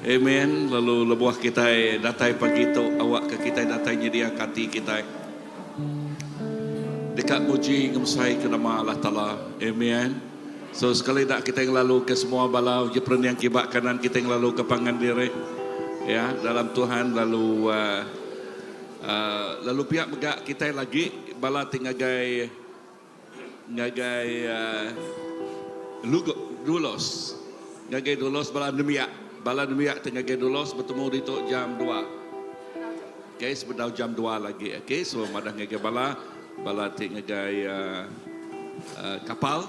Amen. Lalu lebuh kitai datai pagi tu awakka kitai datai nyediaka ati kitai deka nguji ngemesaika nama Allah Taala. Amen. So sekali da kitai ngelaluka semua bala uji perening kiba kanan kitai ngelaluka pangan diri ya dalam Tuhan lalu uh, uh, lalu pia mega kitai lagi bala ti ngagai ngagai Lugo Dulos ngagai Dulos bala nembiak bala nembiak ti ngagai Dulos betemu ditu jam dua ok sebedau jam dua lagi ok so madah ngagai bala bala ti ngagai uhh kapal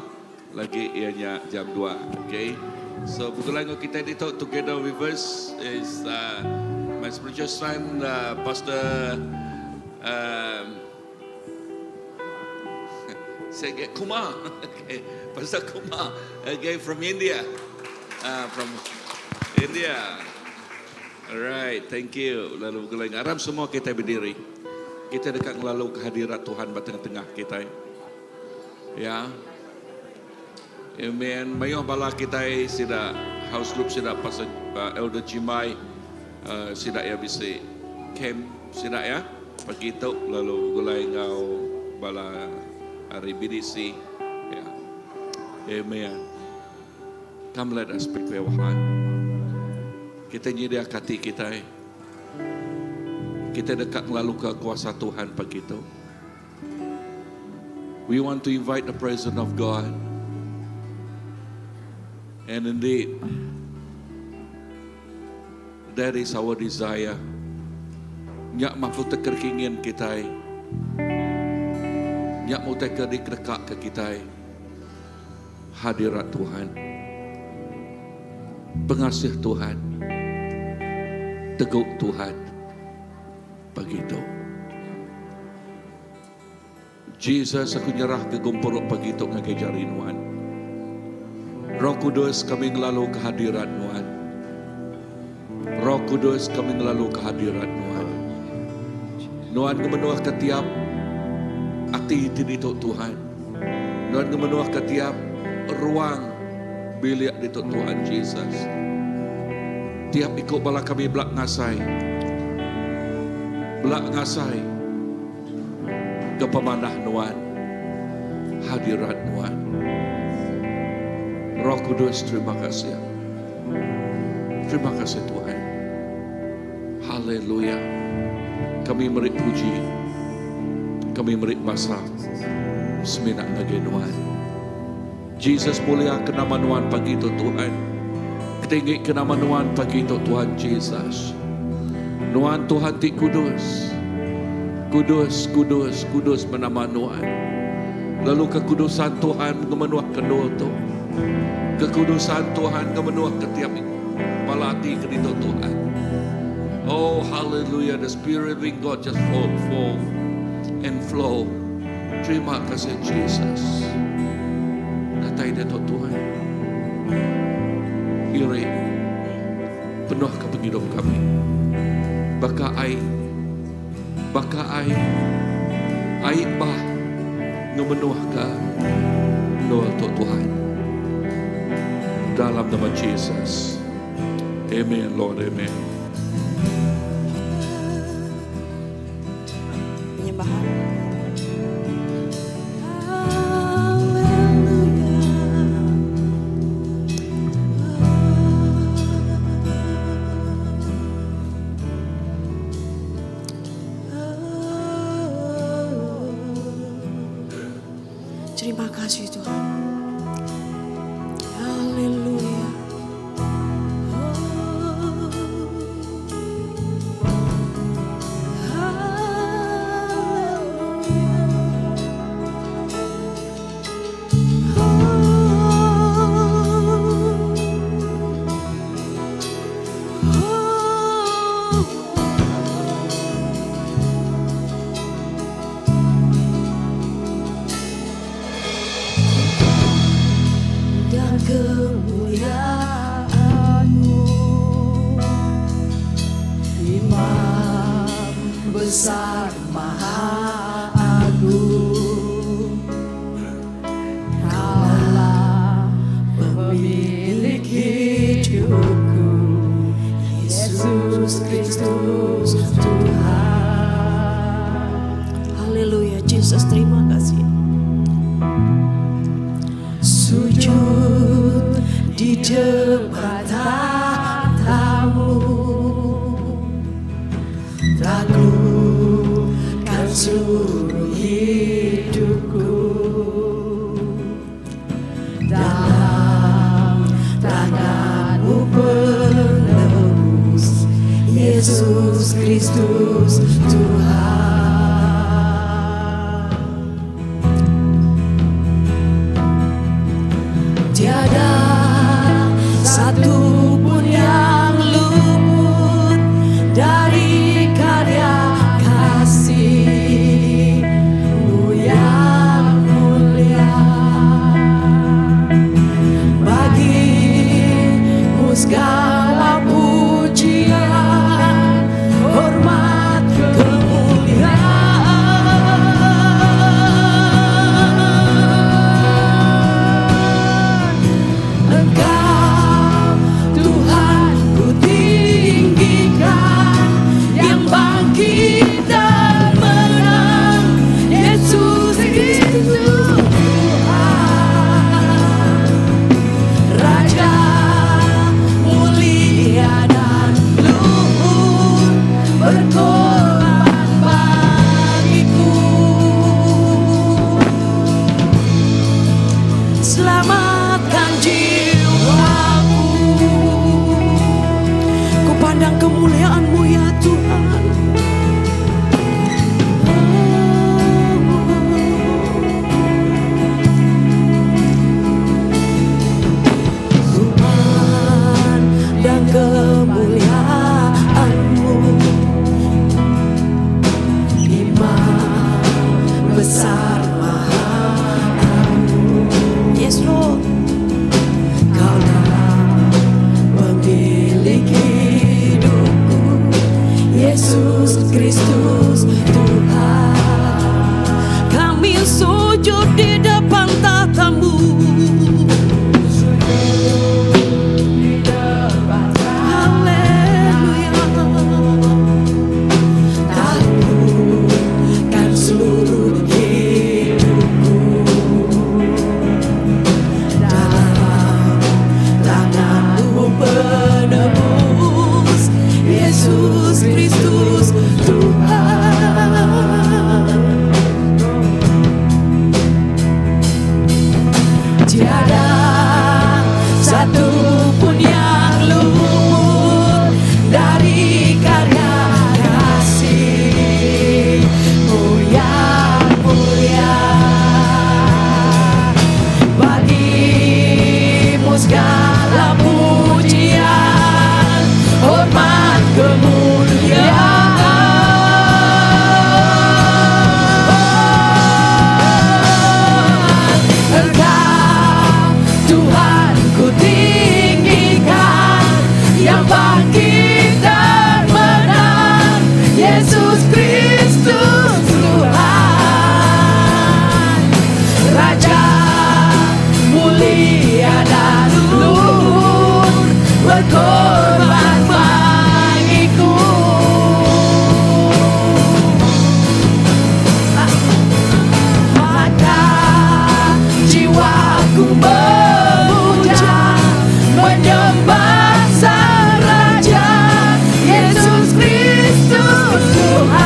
lagi iya nya jam dua ok so begulai enggau kitai ditu together with us is uhh my spiritual son uhh pastor uhh Sergey Kumar, okay. Pastor Kumar, okay, from India. Uh, from India. Alright, thank you. Lalu begulai ngaram semua kita berdiri. Kita dekat ngelalu kehadirat Tuhan ba tengah-tengah kita. Ya. Amen. Mayuh bala kita sida house group sida pasal uh, Elder Jimai uh, sida ya bisi camp sida ya. Pagi tu lalu begulai enggau bala ari BDC. Ya. Amen. Come let us prepare our heart. Kita nyediaka ati kita. Kita deka ngelaluka kuasa Tuhan pagi tu. We want to invite the presence of God. And indeed, That is our desire. Nya mah utai ke dikingin kitai. Nya mah utai ke dikedekaka kitai. Hadirat Tuhan. Pengasih Tuhan. Tegu Tuhan. Pagi tu. Jesus aku nyerah ke gempuru pagi tu ngagai jari nuan. Roh Kudus kami ngelalu kehadirat nuan. Roh Kudus kami ngelalu kehadirat nuan. Nuan ngemenuh ke tiap ati ti ditu Tuhan. Nuan ngemenuh ke tiap ruang bilik ditu Tuhan Jesus. Tiap iku bala kami bela ngasai. Bela ngasai. Ke pemanah Nuan, hadirat Nuan. Roh Kudus terima kasih. Terima kasih Tuhan. Haleluya. Kami meri puji. Kami meri basa semina ngagai Nuan. Jesus mulia ke nama Nuan pagi tu Tuhan. Ketinggi ke nama Nuan pagi tu Tuhan Jesus. Nuan Tuhan ti kudus. Kudus, kudus, kudus menama Nuan. Lalu kekudusan Tuhan ngemenuh ke endur tu. Kekudusan Tuhan ngemenuh ke tiap bala ati ke ditu Tuhan. Oh hallelujah the spirit living God just fall fall and flow. Terima kasih Jesus. Datai diatu Tuhan. Iri penuh ke pengidup kami. Baka ai baka ai ai bah ngemenuh ke endur tu Tuhan. Dalam nama Jesus. Amen Lord, amen. Penyembahan. Terima kasih Tuhan. Haleluya. Dan kemuliaanmu Imam besar maha agung Kaulah pemilik hidupku. Kristus Tuhan. Haleluya Jesus terima kasih. Sujud di depan tahtamu Taklukkan seluruh hidupku Dalam tanganmu penebus Yesus Kristus Tuhan. Tiada satu pun yang luput dari karya kasih-Mu yang mulia. Bagimu segala pujian, hormat, kemuliaan. Engkau Tuhan ku tinggikan, yang bangkit dan menang, Yesus Kristus Tuhan. Raja mulia dan luhur berkorban bagiku. Selamatkan jiwaku. Ku pandang kemuliaanmu ya Tuhan. Ku pandang kemuliaanmu Imam besar maha agung. Yes Lord. Kaulah pemilik hidupku Yesus Kristus Tuhan. Kami sujud di depan tahtamu. Haleluya. Taklukkan seluruh hidupku dalam tanganmu penebus Yesus Kristus Tuhan. Tiada satu pun yang luput dari karya kasih-Mu yang mulia. Bagimu segala pujian, hormat, kemuliaan. Engkau Tuhan ku tinggikan, yang bangkit dan menang, Yesus Kristus Tuhan. Raja mulia dan luhur berkorban bagiku. Maka jiwaku memuja, menyembah Sang Raja Yesus Kristus Tuhan.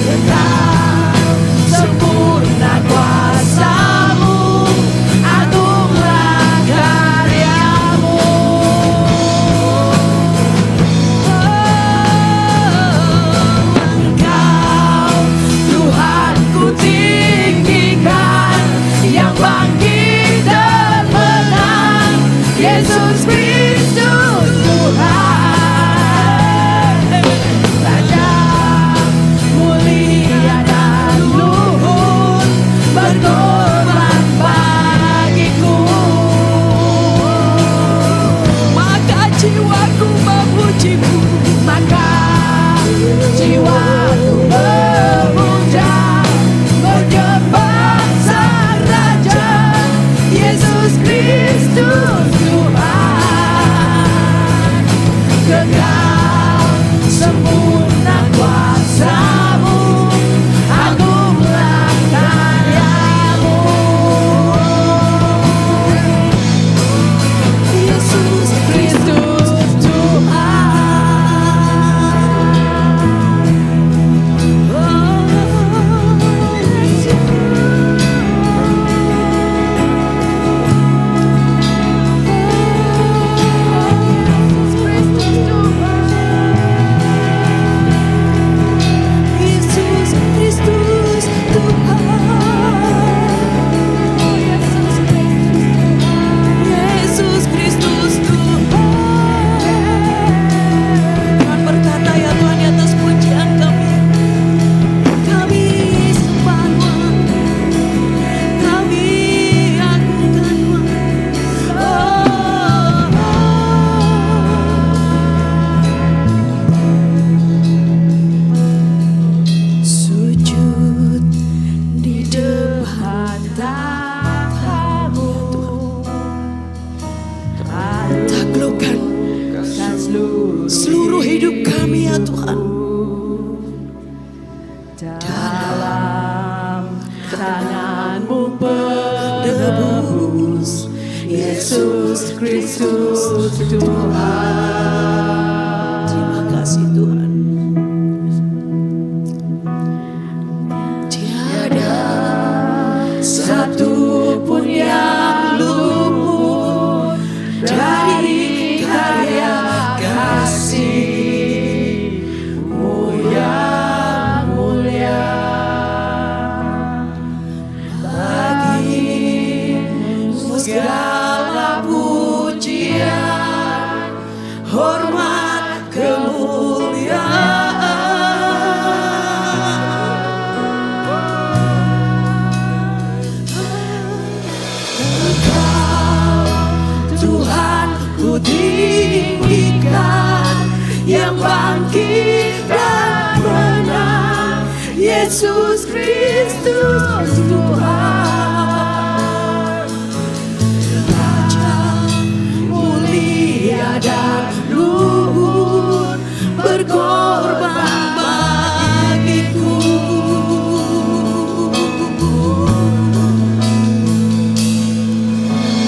Engkau sempurna kuasamu, agunglah karyamu. Engkau Tuhan ku tinggikan, yang Tuhan. Dalam tanganmu penebus Yesus Kristus Tuhan. Terima kasih Tuhan. Tiada satu pun yang luput dari karya kasih-Mu yang mulia. Bagimu segala pujian, hormat, kemuliaan. Engkau Tuhan ku tinggikan, yang bangkit dan menang, Yesus Kristus Tuhan. Raja mulia dan luhur, berkorban bagiku.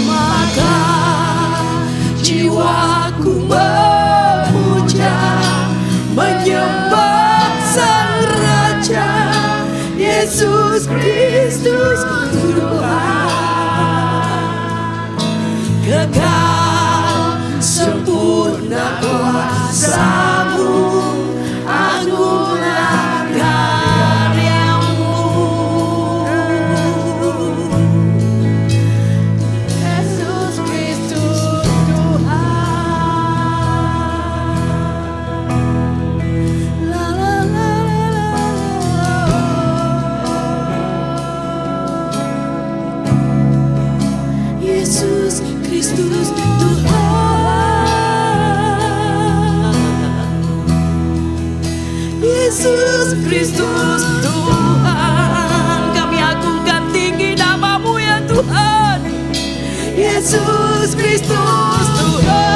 Maka jiwaku memuja, menyembah Sang Raja, Yesus Kristus Tuhan. Kekal sempurna kuasamu, agunglah karyamu. Yesus Kristus Tuhan. La la la la la. Yesus Kristus Tuhan. Yesus Kristus Tuhan. Kami agungkan tinggi namamu ya Tuhan. Yesus Kristus Tuhan.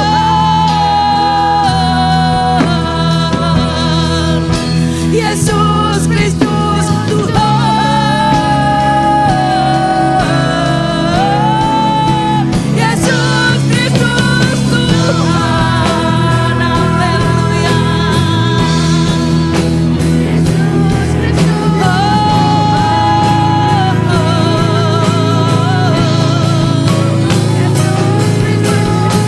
Yesus Kristus Tuhan. Yesus Kristus Tuhan. Haleluya. Yesus Kristus. Oh, Yesus Kristus.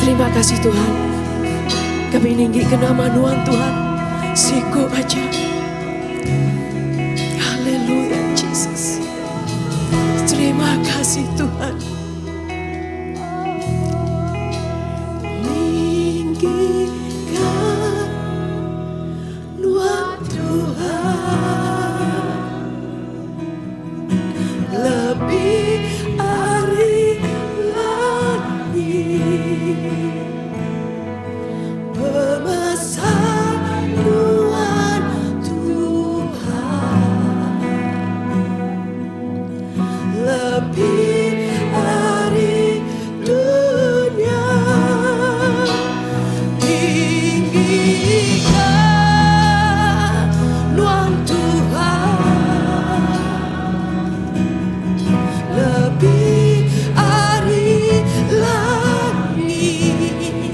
Terima kasih Tuhan. Kami ninggi ke nama Nuan Tuhan. Siku aja. Haleluya Jesus. Terima kasih Tuhan. Ninggikan Nuan Tuhan lebih ari langit pemesai Nuan Tuhan lebih ari dunya tinggikan Nuan Tuhan lebih ari langit.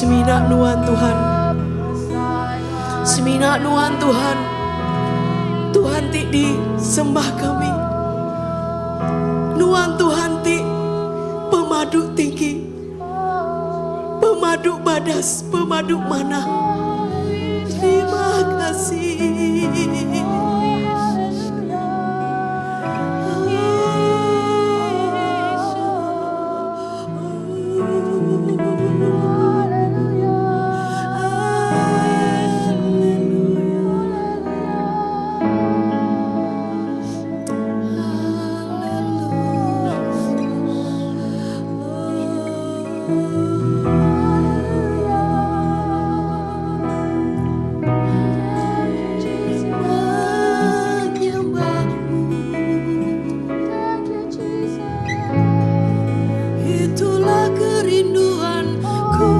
Semina Nuan Tuhan. Semina Nuan Tuhan. Tuhan ti disembah kami. Nuan Tuhan ti pemadu tinggi. Pemadu badas, pemadu manah. Terima kasih. Itulah kerinduanku.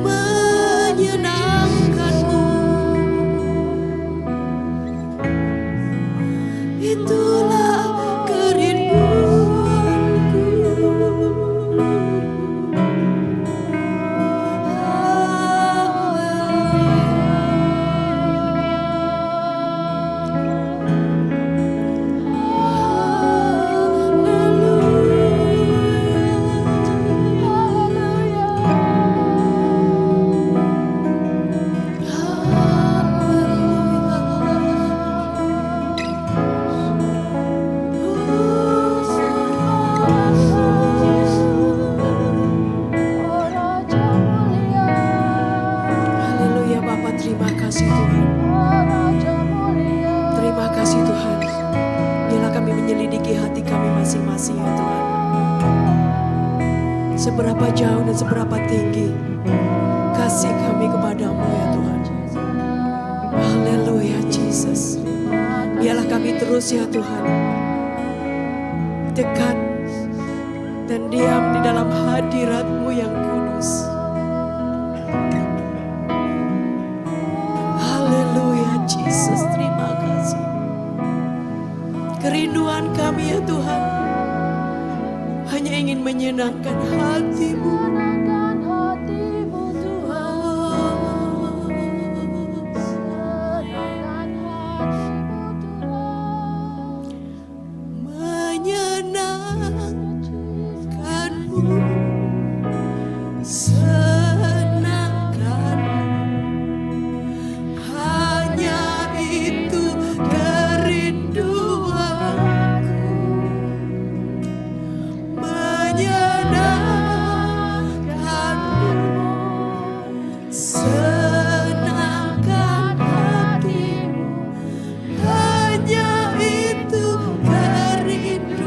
Menyenangkanmu. Itulah kerinduanku. Haleluya Bapa, terima kasih Tuhan. Terima kasih Tuhan. Biarlah kami menyelidiki hati kami masing-masing ya Tuhan. Seberapa jauh dan seberapa tinggi kasih kami kepadamu ya Tuhan. Haleluya Jesus. Biarlah kami terus ya Tuhan dekat dan diam di dalam hadiratmu yang kudus. Haleluya Jesus, terima kasih. Kerinduan kami ya Tuhan hanya ingin menyenangkan hatimu. Senangkan hatimu Tuhan. Senangkan hatimu Tuhan. Menyenangkanmu, senangkanmu, hanya itu kerinduanku. Menyenangkanmu, senangkan hatimu, hanya itu kerinduanku.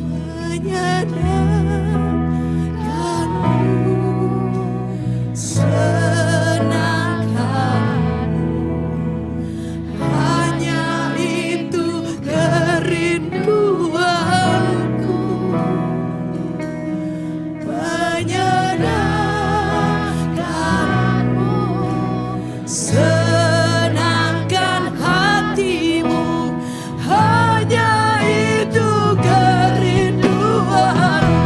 Menyenangkanmu, senangkanmu, hanya itu kerinduanku. Menyenangkanmu, senangkan hatimu, hanya itu kerinduanku.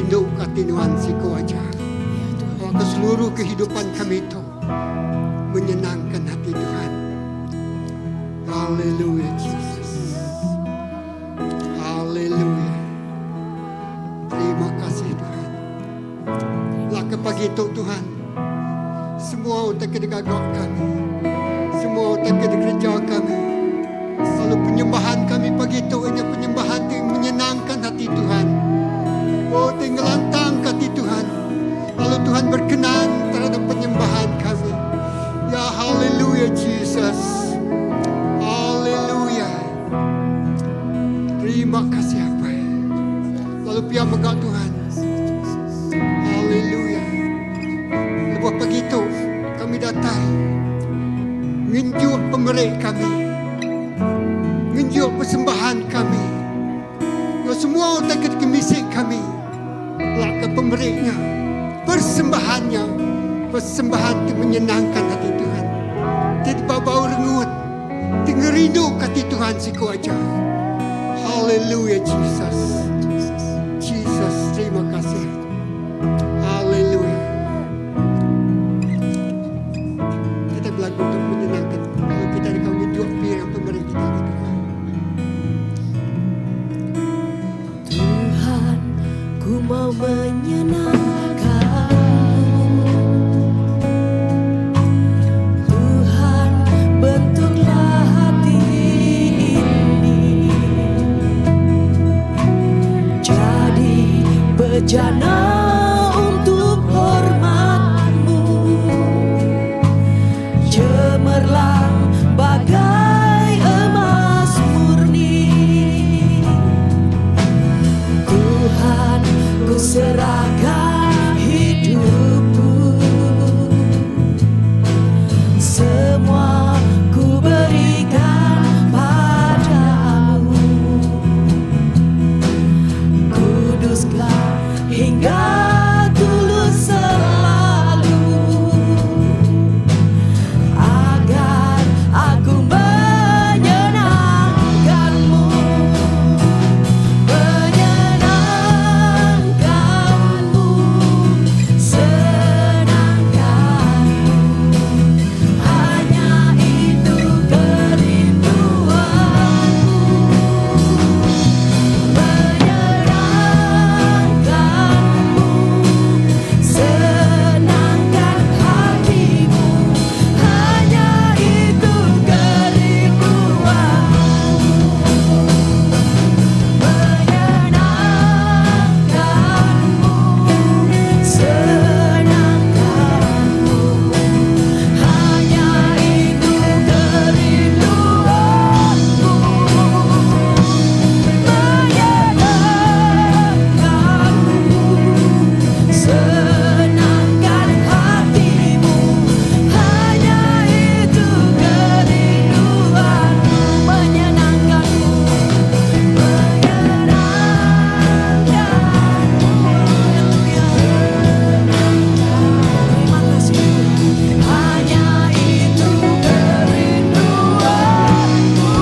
Ngerindu ke ati Nuan siku aja. Awakka seluruh kehidupan kami tu menyenangkan hati Tuhan. Haleluya Jesus. Haleluya. Terima kasih Tuhan. Laka pagi tu Tuhan. Semua utai ke digaga kami. Semua utai ke dikereja kami. Lalu penyembahan kami pagi tu inya penyembahan ti menyenangkan hati Tuhan. Oh ti ngelantangka hati Tuhan. Lalu Tuhan berkenan terhadap penyembahan kami. Ya haleluya Jesus. Haleluya. Terima kasih Apai. Lalu pia mega Tuhan. Haleluya. Lebuh pagi tu kami datai ngenjuk pemeri kami. Ngenjuk persembahan kami. Enggau semua utai ke dikemisi kami. Lak ke pemeri nya, persembahan nya, persembahan ti menyenangkan ati Tuhan. Ti dibabau rengut, ti ngerinduka ati Tuhan siku aja. Haleluya Jesus. Jesus, terima kasih. Haleluya. Kita belagu untuk menyenangkan. Kalau kita deka ngejuk piring pemeri kita ke Tuhan. Tuhan, ku mau menyenangkanmu. Tuhan, bentuklah hati ini jadi bejana untuk hormatmu, cemerlang bagai emas murni. Tuhan, ku serahkan hidupku, semua ku berikan padamu. Kuduskan hingga tulus selalu, agar aku menyenangkanmu, menyenangkanmu, senangkanmu. Hanya itu kerinduanku, menyenangkanmu, senangkan hatimu. Hanya itu kerinduanku, menyenangkanmu, senangkanmu. Hanya itu kerinduanku, menyenangkanmu, senangkan hatimu. Hanya itu kerinduanku, menyenangkanmu, menyenangkanmu. Terima kasih Tuhan. Hanya itu kerinduanku,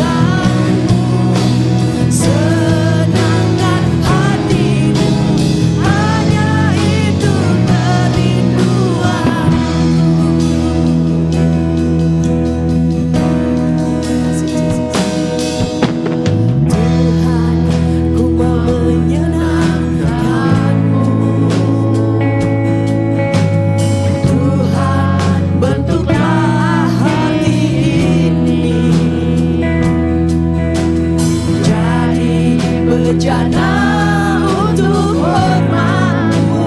menyenangkanmu, senangkan hatimu. Hanya itu kerinduanku. Kasih Jesus. Tuhan, ku mau menyenangkanmu. Tuhan, bentuklah hati ini jadi bejana untuk hormatmu,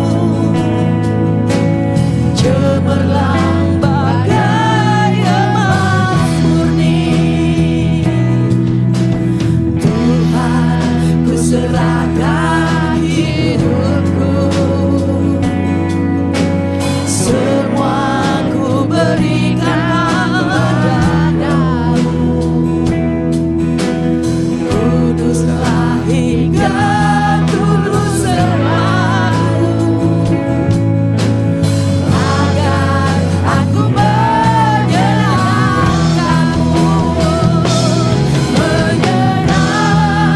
cemerlang bagai emas murni. Tuhan, ku serahkan hidupku, semua ku berikan padamu. Kuduslah hingga tulus selalu, agar aku menyenangkanmu, menyenangkanmu,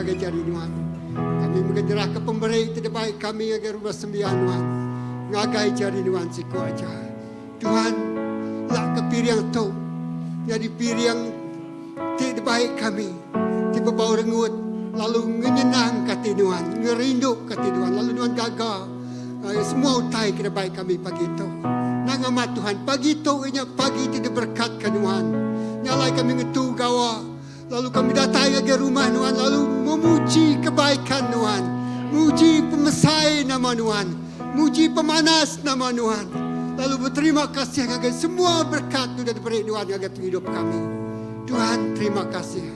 ngagai jari Nuan. Kami mega nyerahka pemeri ti dibai kami ngagai rumah sembiang Nuan, ngagai jari Nuan siku aja. Tuhan, lakka piring tu nyadi piring ti dibai kami ti bebau rengut lalu ngenyenangka ati Nuan, ngerinduka ati Nuan lalu Nuan gaga ngagai semua utai ke dibai kami pagi tu. Nang amat Tuhan, pagi tu iya nya pagi ti diberekatka Nuan. Nya alai kami ngetu gawa Lalu kami datai ngagai rumah Nuan lalu memuji kebaikan Nuan, muji pemesai nama Nuan, muji pemanas nama Nuan, lalu beterima kasih ngagai semua berekat ti udah diberi Nuan ngagai pengidup kami. Tuhan, terima kasih.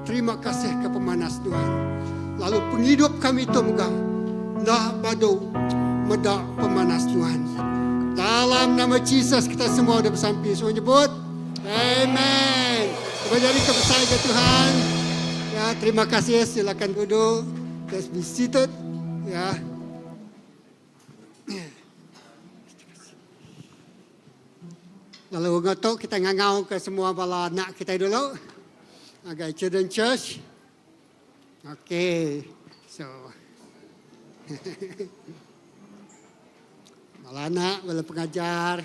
Terima kasih ke pemanas Nuan. Lalu pengidup kami tu mega enda badu meda pemanas Nuan. Dalam nama Jesus kita semua udah besampi. Semua nyebut. Amen. Cuba jadi kebesar ke Tuhan. Ya, terima kasih. Silakan duduk. Let's be seated. Ya. Lalu ngau kita ngangau ke semua bala anak kita dulu. Agai Children Church. Okay. So. bala anak, bala pengajar.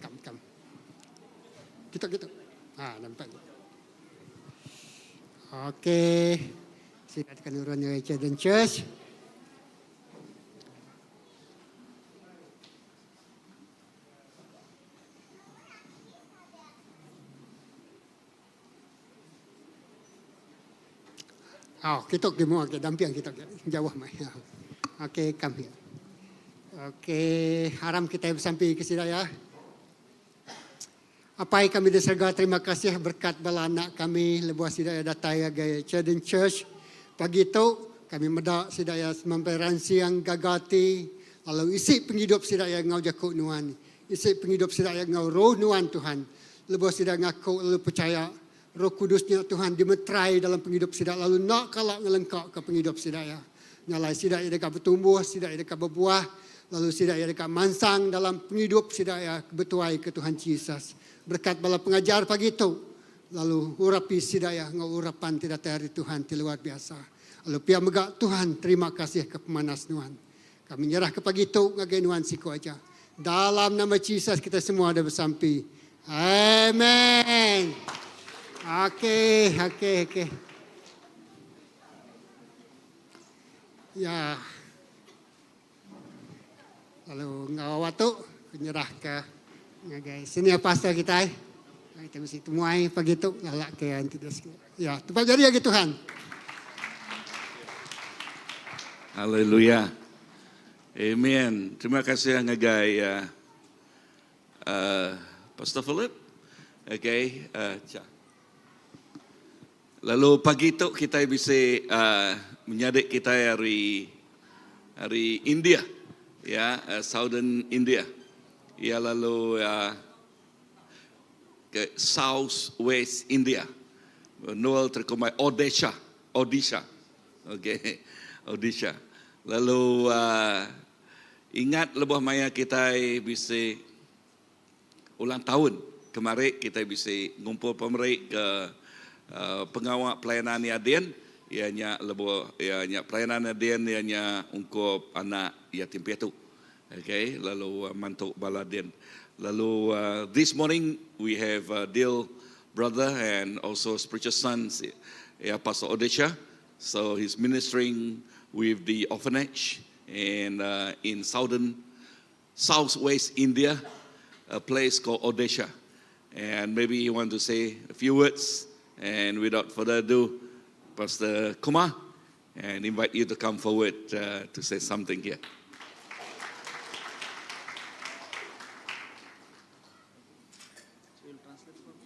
Come, come. Kita, kita. Ha, nampak. Okey. Silakan urun dari Children Church. Oh, kita ke mua ke damping kita ke jauh mai. Okey, come here. Okey, haram kita bersampi ke sida ya. Apai kami di serga, terima kasih berkat bala anak kami lebuh sida ya datai agai Children Church. Pagi tu kami meda sida ya semampai ransing gaga ati lalu isi pengidup sida ya enggau jaku nuan. Isi pengidup sida iya enggau Roh Nuan, Tuhan. Lebuh sida ngaku lalu pechaya, Roh Kudus nya, Tuhan, dimeterai dalam pengidup sida lalu enda kala ngelengkaka pengidup sida iya. Nya alai sida iya deka betumbuh, sida iya deka bebuah, lalu sida iya deka mansang dalam pengidup sida iya betuaika Tuhan Jesus. Berekat bala pengajar pagi tu, lalu urapi sida iya enggau urapan ti datai ari Tuhan ti luar biasa. Lalu pia mega, Tuhan, terima kasih ke pemanas Nuan. Kami nyerahka pagi tu ngagai nuan siku aja. Dalam nama Jesus kita semua ada besampi. Amen. Okey, okey, okey. Ya. Lalu enggau awak tu nyerahka ngagai senior pastor kita. Kita mesti temuai pagi tu lalak ke nanti dia sikit. Ya, tempat jari lagi Tuhan. Haleluya. Amen. Terima kasih ngagai uh, uh, Pastor Philip. Okay, uh, Lalu pagi tu kitai bisi uh, menyadi kitai ari ari India, ya, uh, Southern India. Ya lalu uh, ke South West India. Menua terkumbai Odisha, Odisha. Okey, Odisha. Lalu uh, ingat lebuh maya kitai bisi ulang tahun kemari kitai bisi ngumpul pemeri ke uh, pengawa pelayanan Yadin iya nya lebuh iya nya pelayanan Yadin iya nya ungkup anak yatim piatu. Okay, lalu uh, mantu bala din. Lalu uh, this morning we have a dear brother and also spiritual son, yeah, Pastor Odisha. So he's ministering with the orphanage and uh, in southern southwest India, a place called Odisha. And maybe you want to say a few words. And without further ado, Pastor Kumar, and invite you to come forward uh, to say something here.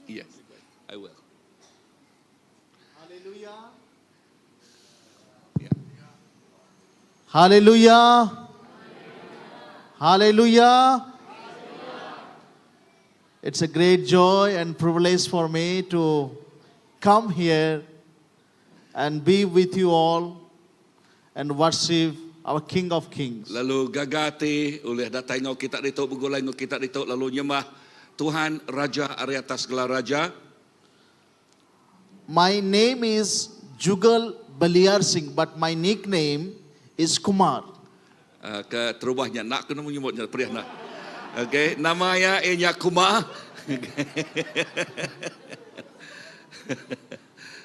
Yes, I will. Hallelujah. Yeah. Hallelujah. Hallelujah. It's a great joy and privilege for me to come here and be with you all and worship our King of Kings. Lalu gaga ati ulih datai enggau kita ditu begulai enggau kita ditu lalu nyembah Tuhan Raja ari atas segala raja. My name is Jugal Baliar Singh but my nickname is Kumar. Uh, ke terubah nya nak kena menyebut nya perih nak. Okey, nama iya iya nya Kumar.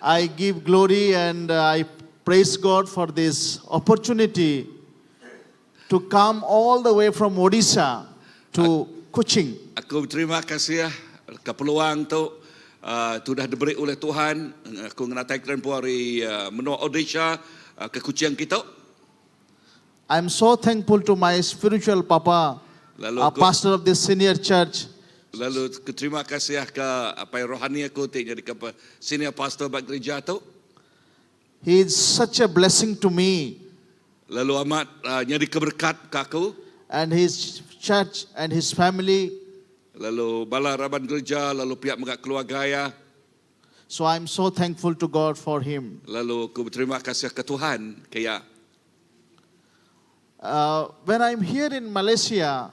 I give glory and uh, I praise God for this opportunity to come all the way from Odisha to Kuching. Aku terima kasih ke peluang tu uh, tu dah diberi oleh Tuhan. Aku ngenatai kerempu hari uh, menua Odisha uh, ke Kuching kita. I'm so thankful to my spiritual papa, Lalu a aku- pastor of this senior church, Lalu aku terima kasih ke apai rohani aku ti jadi ke senior pastor ba gereja tu. He is such a blessing to me Lalu amat uh, jadi keberkat ke aku. and his church and his family. Lalu bala raban gereja, lalu pihak megak keluarga ya. So I'm so thankful to God for him. Lalu aku berterima kasih ke Tuhan ke ya. Uh, when I'm here in Malaysia,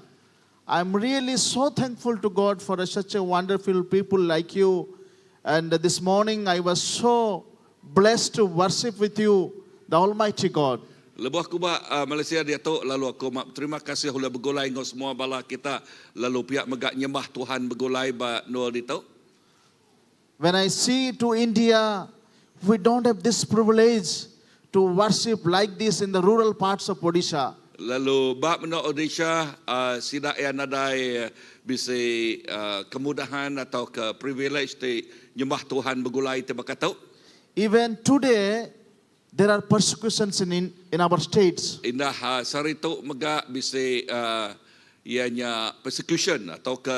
I'm really so thankful to God for such a wonderful people like you. And this morning I was so blessed to worship with you, the Almighty God. Lebuh aku ba uh, Malaysia dia tu lalu aku mak terima kasih oleh begulai ngau semua bala kita lalu pihak megak nyembah Tuhan begulai ba nul ditu. When I see to India, we don't have this privilege to worship like this in the rural parts of Odisha. Lalu ba menua Odisha uh, sidak yang nadai uh, bisa uh, kemudahan atau ke privilege ti nyembah Tuhan begulai ti baka tu. Even today, there are persecutions in, in, in our states. Indah uh, sehari tu mega bisa uh, ianya persecution atau ke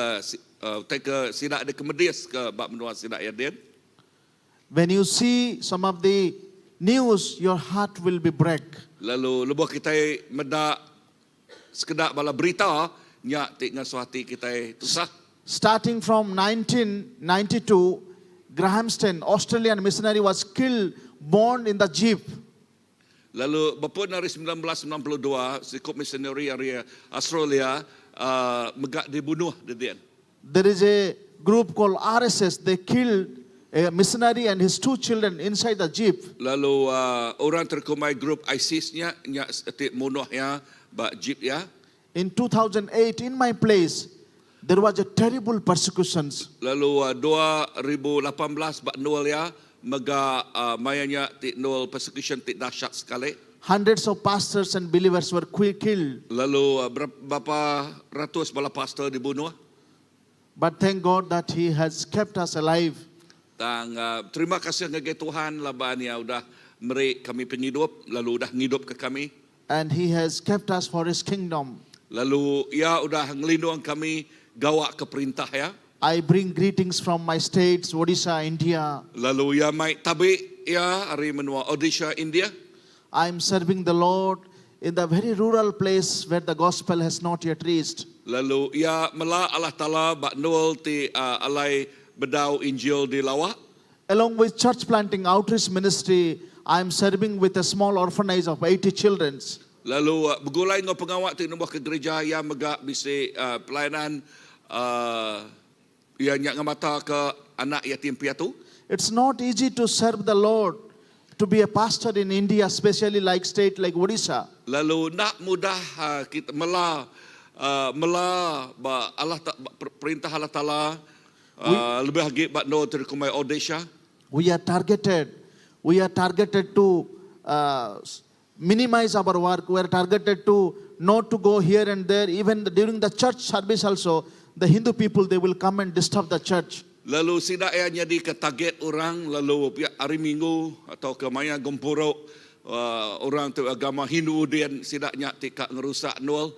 uh, ke sidak ada kemedis ke bab menua sidak ya din. When you see some of the news, your heart will be break. Lalu lebuh kita medak sekedak bala berita nya ti ngasuh hati kita tusah. Starting from 1992, Graham Staines, Australian missionary, was killed, born in the jeep. Lalu berpun dari 1992 sikup missionary dari Australia uh, megak dibunuh di dia. There is a group called RSS. They killed a missionary and his two children inside the jeep. Lalu uh, orang terkumai grup ISIS-nya nya ti munuhnya ba jeep ya. In 2008, in my place, there was a terrible persecutions. Lalu uh, 2018 bak nol ya mega uh, mayanya ti nol persecution ti dahsyat sekali. Hundreds of pastors and believers were killed. Lalu uh, berapa ratus bala pastor dibunuh. But thank God that He has kept us alive. Tang uh, terima kasih ngagai Tuhan laban ya udah meri kami penghidup lalu udah ngidup ke kami. And He has kept us for His kingdom. Lalu ia udah ngelindung kami gawak ke perintah ya. I bring greetings from my states, Odisha, India. Lalu ia mai tabi ya hari menua Odisha India. I'm serving the Lord in the very rural place where the gospel has not yet reached. Lalu ia mela Allah Taala bak nul ti uh, alai bedau Injil di lawak. Along with church planting outreach ministry, I'm serving with a small orphanage of 80 children. Lalu uh, begulai ngau pengawak ti numbuh ke gereja ia megak bisi uh, pelayanan uh, ia nyak ngamata ke anak yatim piatu. It's not easy to serve the Lord, to be a pastor in India, especially like state like Odisha. Lalu nak mudah uh, kita mela uh, mela ba Allah ta, ba, perintah Allah Taala uh, lebih lagi ba no terkumai Odisha. We are targeted. We are targeted to uh, minimize our work. We are targeted to not to go here and there. Even the, during the church service also, the Hindu people, they will come and disturb the church. Lalu sidak ia jadi ke target orang lalu pihak hari Minggu atau ke maya gempuruk uh, orang tu agama Hindu dia sidaknya tikak ngerusak nol.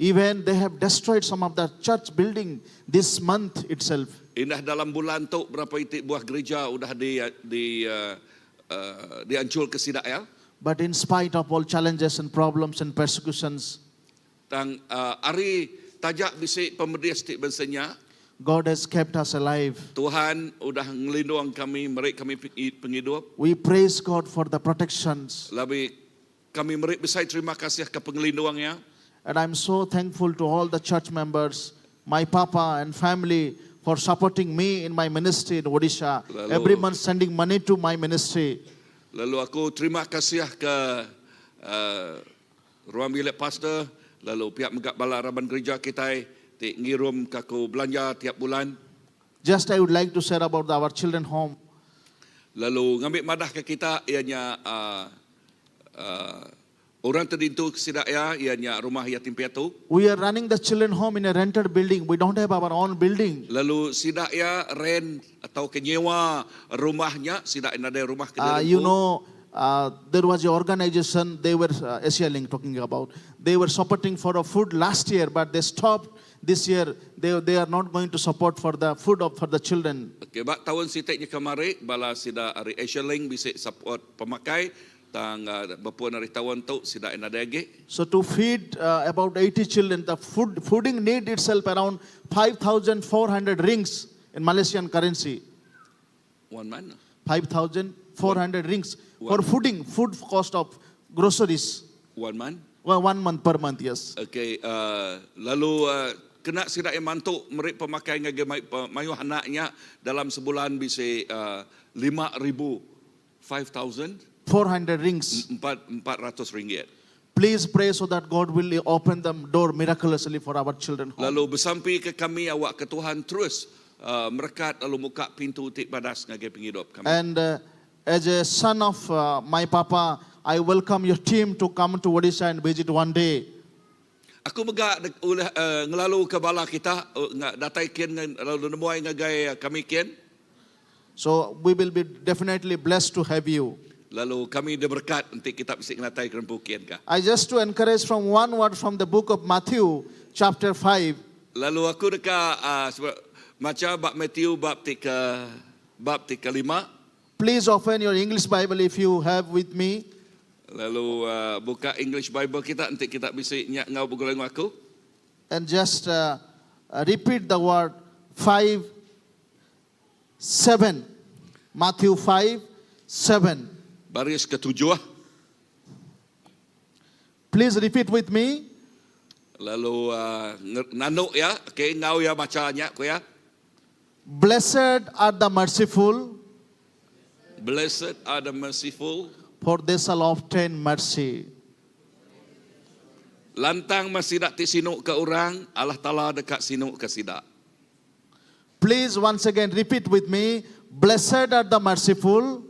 Even they have destroyed some of the church building this month itself. Indah dalam bulan tu berapa itik buah gereja udah di di uh, uh, diancur ke sidak ya. But in spite of all challenges and problems and persecutions, Tang uh, hari tajak bisik pemedis tik bensenya God has kept us alive. Tuhan udah ngelindung kami, mereka kami penghidup. We praise God for the protections. Lebih Kami meri besai terima kasih ke pengelindung iya. And I'm so thankful to all the church members, my papa and family for supporting me in my ministry in Odisha. Lalu- Every month sending money to my ministry. Lalu aku terima kasih ke uh, ruang bilik pastor, lalu pihak mega bala raban gereja kitai ti ngirum ke aku belanja tiap bulan. Just I would like to share about our children home. Lalu ngambi madah ke kita iya nya uh, uh, orang ti diintu sida iya iya nya rumah yatim piatu. We are running the children home in a rented building. We don't have our own building. Lalu sida iya rent atau ke nyewa rumah nya sida nadai rumah ke Uh, diri you empu. know, uh, there was an organization, they were, uh, Asia Link talking about, they were supporting for a food last year, but they stopped this year. They, they are not going to support for the food of, for the children. Okay, ba taun siti nya kemari bala sida ari Asia Link bisi support pemakai tang uh, bepun ari taun tu sida nadai agi. So to feed uh, about 80 children, the food, fooding need itself around 5,400 rings in Malaysian currency. One month. 5,400 rings for fooding, food cost of groceries. One month. Well, one month per month, yes. Okay, uh, lalu uh, kena sida yang mantu meri pemakai ngagai mayuh anak nya dalam sebulan bisi uh, 5,000, 5,000, 400 rings. 400 ringgit. Please pray so that God will open the door miraculously for our children. Home. Lalu besampi ke kami awak ke Tuhan terus uh, merekat lalu muka pintu ti badas ngagai penghidup kami. And uh, as a son of uh, my papa, I welcome your team to come to Odisha and visit one day. Aku mega ulih uh, ngelalu ke bala kita uh, datai kin lalu nemuai ngagai kami kin. So we will be definitely blessed to have you. Lalu kami diberkat enti kita bisi ngenatai ke rempu kin ka. I just to encourage from one word from the book of Matthew, chapter 5. Lalu aku deka uh, macha bab Matthew bab ti ke bab ti kelima. Please open your English Bible if you have with me. Lalu uh, buka English Bible kita enti kita bisi nyak ngau begulai ngau aku. And just uh, repeat the word 5 7. Matthew 5 7. Baris ketujuh. Please repeat with me. Lalu uh, nanduk ya, okey ngau ya baca nya ku ya. Blessed are the merciful, Blessed are the merciful. for they shall obtain mercy. Lantang masih dak ti sinu ke orang, Allah Taala dekat sinu ke sidak. Please once again repeat with me. Blessed are the merciful,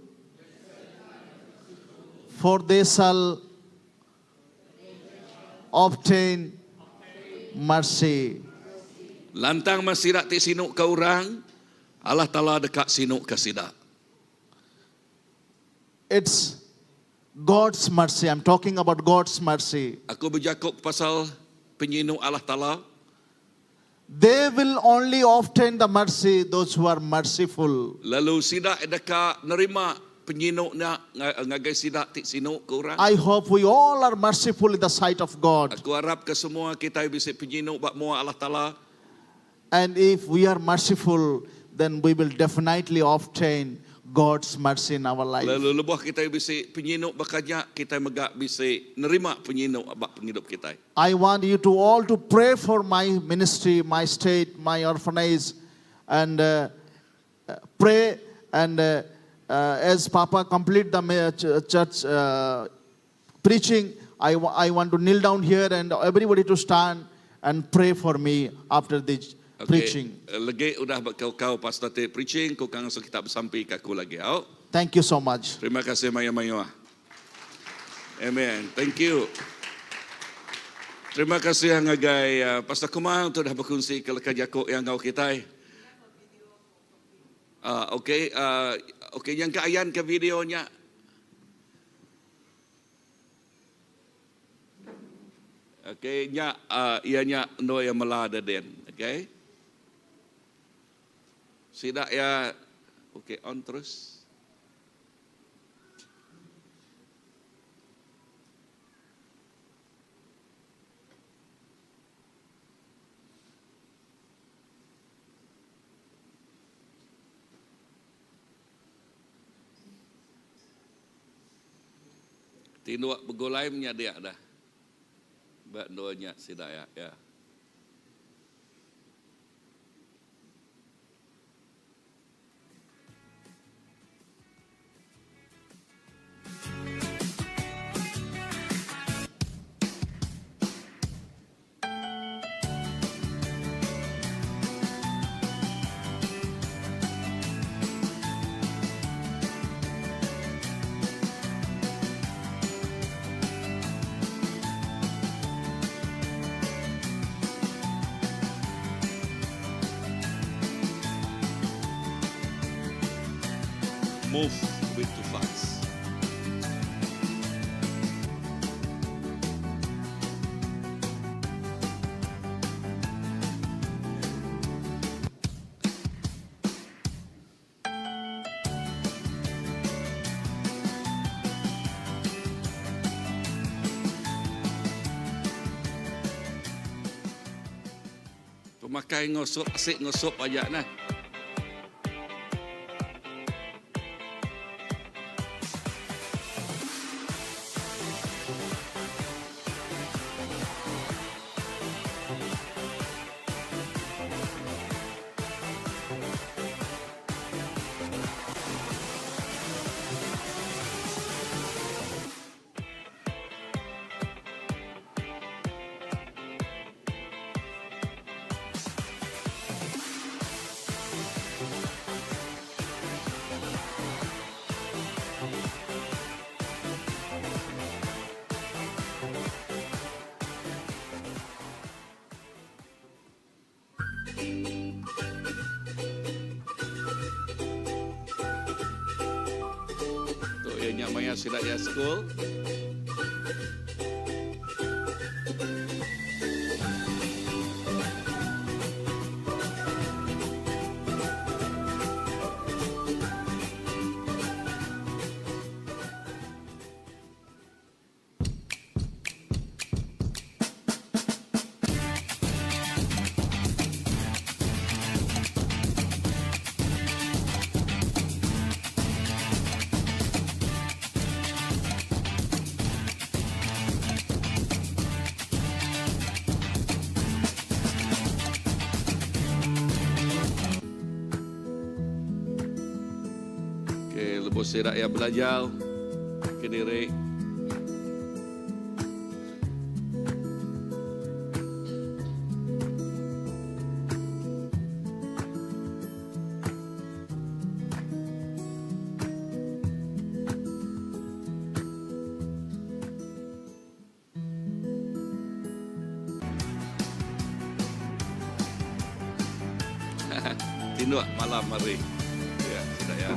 for they shall obtain mercy. Lantang masih dak ti sinu ke orang, Allah Taala dekat sinu ke sidak. It's God's mercy. I'm talking about God's mercy. Aku berjakuk pasal penyinu Allah Taala. They will only obtain the mercy those who are merciful. Lalu sidak dekat nerima penyinu nya ngagai sidak ti sinu ke orang. I hope we all are merciful in the sight of God. Aku harap ke semua kita bisa penyinu bak mua Allah Taala. And if we are merciful, then we will definitely obtain God's mercy in our life. Lalu lebuh kita bisa penyinu bakanya, kita megak bisa nerima penyinu bak penghidup kita. I want you to all to pray for my ministry, my state, my orphanage, and uh, uh, pray. And uh, uh, as Papa complete the church uh, preaching, I, I want to kneel down here and everybody to stand and pray for me after the Okay. preaching. Lagi udah kau kau pastor te preaching, kau kang kita bersampi ke aku lagi. Au. Thank you so much. Terima kasih maya-maya. Amen. Thank you. Terima kasih ngagai uh, Pastor Kumar untuk dah berkongsi ke leka jakuk yang ngau kita. Uh, okey, uh, okey yang keayan ke videonya. Okey, nya uh, ia nya no yang melada den. Okey. Sidak ya okey on terus. Tinduk begulai menyadik dah ba endur nya sida iya ya. Move a bit too fast. Pemakai enggau sup asik enggau sup aja neh. Tu iya nya maya sida iya school. Okay, lebuh sida iya belajar kediri. Tinduk malam hari. Ya, sida ya.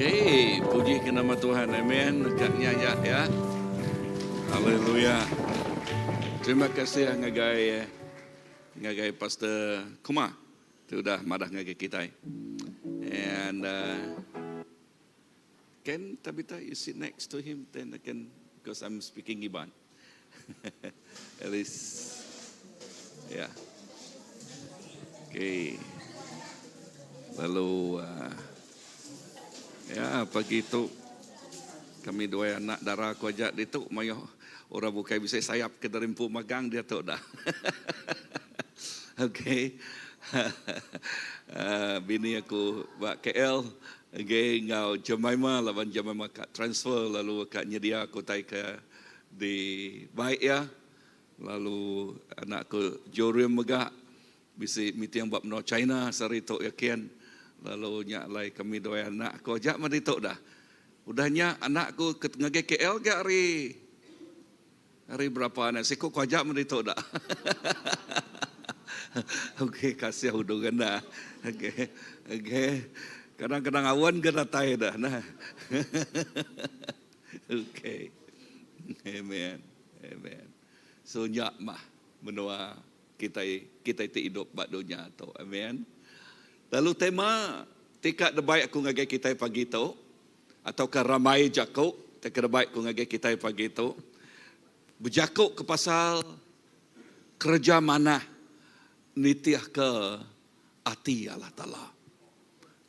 Okey, puji ke nama Tuhan. Amen. Dekat nya aja ya. Haleluya. Terima kasih ngagai ngagai Pastor Kuma ti udah madah ngagai kitai. And uh, can Tabitha you sit next to him then I can because I'm speaking Iban. At least yeah. Okay. Lalu uh, ya pagi tu kami dua anak dara aku aja ditu mayuh orang bukai bisi sayap ke dari empu magang dia tu dah. okay. uh, bini aku ba KL okay, enggau Jemima laban Jemima ka transfer lalu ka nyedia aku tai ke Di bai iya, lalu anak ku Jorim mega bisi meeting ba menua China sehari tu iya kin. Lalu nya alai kami duai anak ku aja meh ditu dah. Udah nya anak ku ke ngagai KL ga hari hari berapa ne siku ku aja meh ditu dah. Okey kasih udu ganda. Okey okey kadang-kadang awan ga datai dah nah. Okey. Amen. Amen. So nya mah menua kitai kitai ti idup ba dunya tu. Amen. Lalu tema ti ka debai aku ngagai kitai pagi tu atauka rambai jaku ti ka debai aku ngagai kitai pagi tu bejaku ke pasal kereja manah nitihka ati Allah Taala.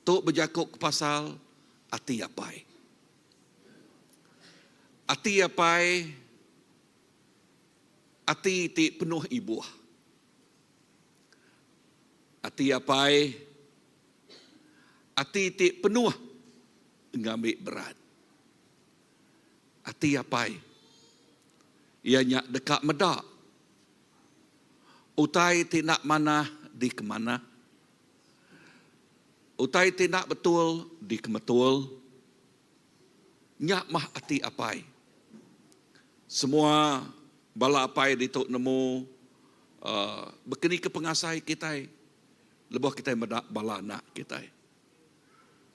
Tu bejaku ke pasal ati apai. Ati apai ati ti penuh ibuh. Ati apai ati ti penuh ngambi berat. Ati apai iya nya deka meda utai ti enda manah dikemanah, utai ti enda betul dikemetul. Nya mah ati apai. Semua bala apai ditu nemu uhh bekenika pengasai kitai lebuh kitai meda bala anak kitai.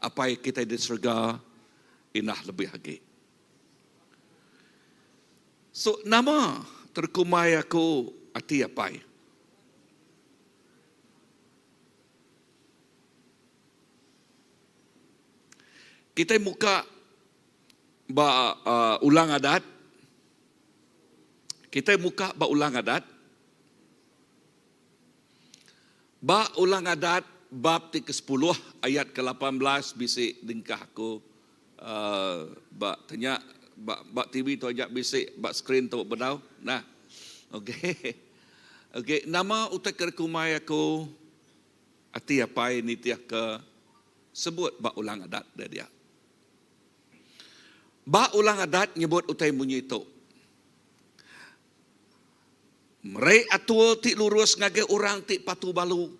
Apai kitai di serega indah lebih agi. So nama terkumbai aku ati apai? Kitai muka ba ulang adat. Kitai muka ba ulang adat. Ba ulang adat bab ti kesepuluh ayat ke 18 bisi dingkah aku uhh ba tanya ba ba TV tu aja bisi ba skrin tu bedau nah. Okey. Okey nama utai ke kumbai aku Ati apai nitihka sebut ba ulang adat deh dia. Ba ulang adat nyebut utai munyi tu, Meri atur ti lurus ngagai orang ti patu balu.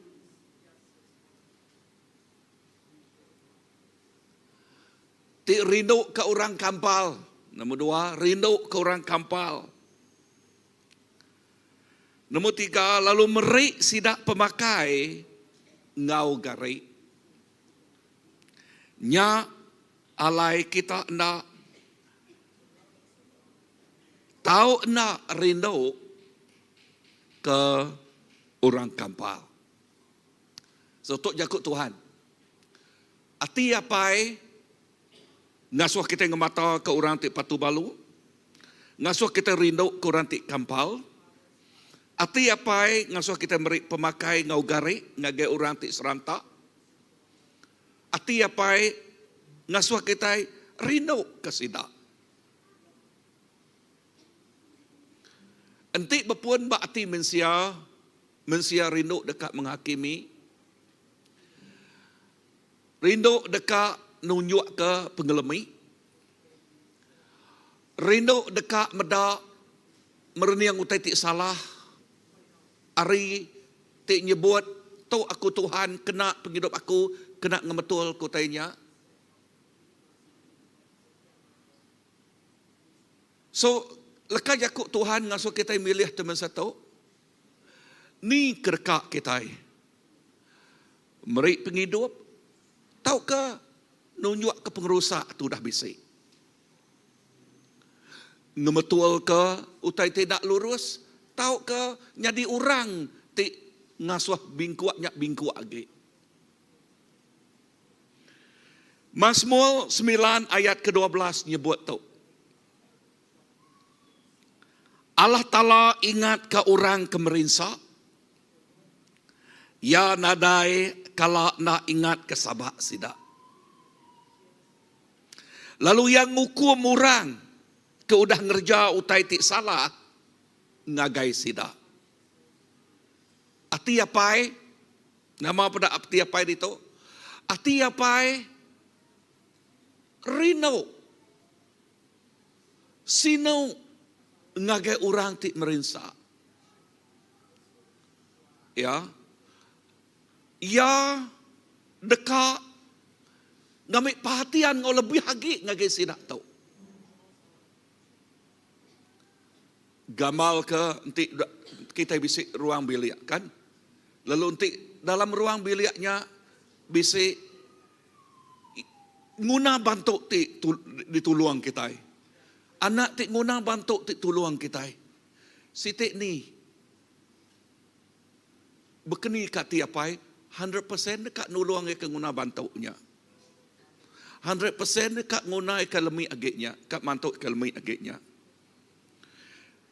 Ti rinduka orang kampal. Nombor dua, rinduka orang kampal. Nombor tiga, lalu meri sida pemakai enggau gari. Nya alai kita enda tau enda rindu ke orang kampal. So tu jaku Tuhan. Ati apai Ngasuh kitai ngemataka orang ti patu balu. Ngasuh kitai rindu ke orang ti kampal. Ati apai ngasuh kitai meri pemakai enggau gari ngagai orang ti seranta. Ati apai ngasuh kitai rindu ke sida. Enti bepun ba ati mensia, mensia rindu deka menghakimi. Rindu deka nunjukka pengelemi. Rindu deka meda merening utai ti salah ari ti nyebut tu aku Tuhan kena pengidup aku kena ngemetulka utai nya. So leka jaku Tuhan ngasuh kitai milih ti masa tu ni ke deka kitai. Meri pengidup tauka nunjukka pengerusak ti udah bisi. Ngemetulka utai ti enda lurus tauka nyadi orang ti ngasuh bingkuk nya bingkuk agi. Masmur semilan ayat ke-12 nyebut tu. Allah Taala ingatka orang ke merinsa. Iya nadai kala enda ingatka sabak sida. Lalu Iya ngukum orang ke udah ngereja utai ti salah ngagai sida. Ati apai, nama peda ati apai ditu? Ati apai rindu. Sinu ngagai orang ti merinsa. Ya. Iya deka ngambi perhatian enggau lebih agi ngagai sida tu. Gamal ke enti kitai bisi ruang bilik kan. Lalu enti dalam ruang bilik nya bisi Nguna bantu ti ditulung kitai. Anak ti nguna bantu ti tulung kitai. Siti ni bekeni ka ti apai 100% deka nulung iya ke nguna bantu nya. 100% deka nguna iya ke lemi agi nya, ka mantu ke lemi agi nya.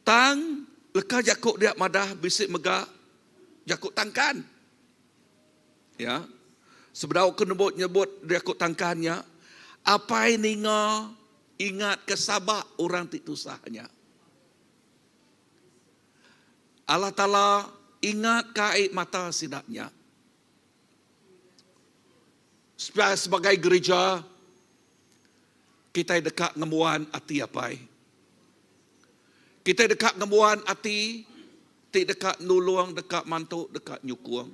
Tang leka jaku dia madah bisi mega jaku tangkan. Ya. Sebedau ke nyebut nyebut jaku tangkan nya, apai ninga ingat ke sabak orang ti tusah nya. Allah Taala ingat ka ai mata sida nya. Sebagai gereja, kitai deka ngembuan ati apai. Kitai deka ngembuan ati ti deka nulung, deka mantu, deka nyukung.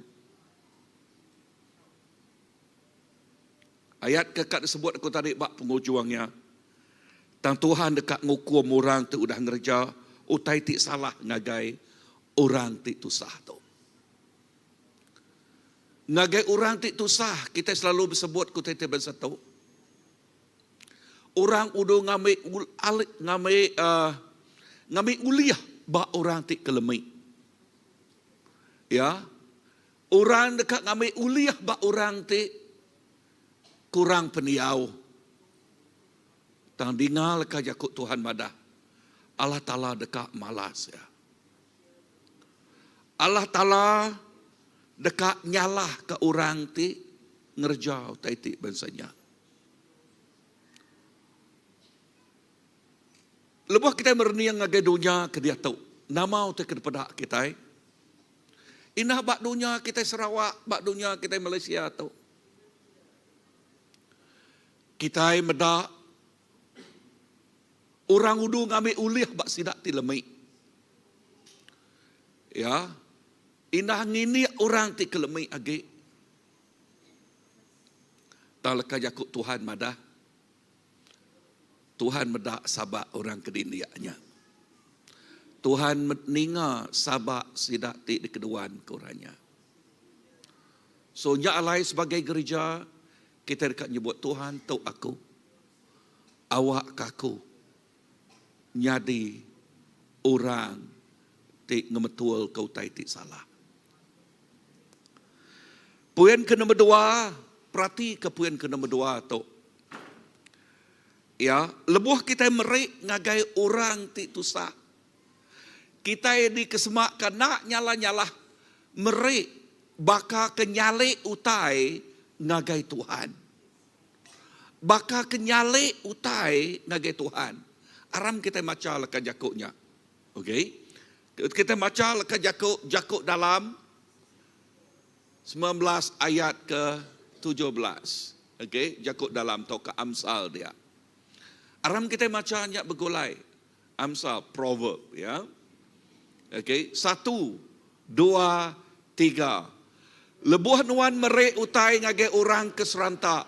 Ayat ke ka disebut aku tadi ba pengujung iya, Tang Tuhan deka ngukum orang ti udah ngereja utai ti salah ngagai orang ti tusah tu. Ngagai orang ti tusah, kitai selalu besebut ku utai ti bansa tu. Orang udu ngambi ngambi uh, ngambi ulih ba orang ti kelemi. Ya. Orang deka ngambi ulih ba orang ti kurang pendiau. Tang dinga leka jaku Tuhan madah, Allah Taala deka malas iya. Allah Taala deka nyalahka orang ti ngereja utai ti bansa nya. Lebuh kitai merening ngagai dunya ke diatu, nama utai ke dipeda kitai? Indah ba dunya kitai Sarawak, ba dunya kitai Malaysia tu. Kitai meda Orang udu ngambi ulih ba sida ti lemi. Ya. Indah ngindik orang ti ke lemi agi. Tang leka jaku Tuhan madah, Tuhan meda sabak orang ke dindik nya. Tuhan ninga sabak sida ti dikeduan ke orang nya. So nya alai sebagai gerija kitai deka nyebut Tuhan tu aku. Awakka aku nyadi orang ti ngemetulka utai ti salah. Poin ke nombor dua, peratika poin ke nombor dua tu. Ya, lebuh kitai meri ngagai orang ti tusah, kitai dikesemaka enda nyalah-nyalah meri baka ke nyali utai ngagai Tuhan. Baka ke nyalik utai ngagai Tuhan. Aram kitai macha leka jaku nya. Okey. Kitai macha leka jaku jaku dalam 19 ayat ke 17. Okey, jaku dalam tauka amsal dia. Aram kitai macha nya begulai. Amsal proverb ya. Okey, satu, dua, tiga. Lebuh nuan meri utai ngagai orang ke seranta,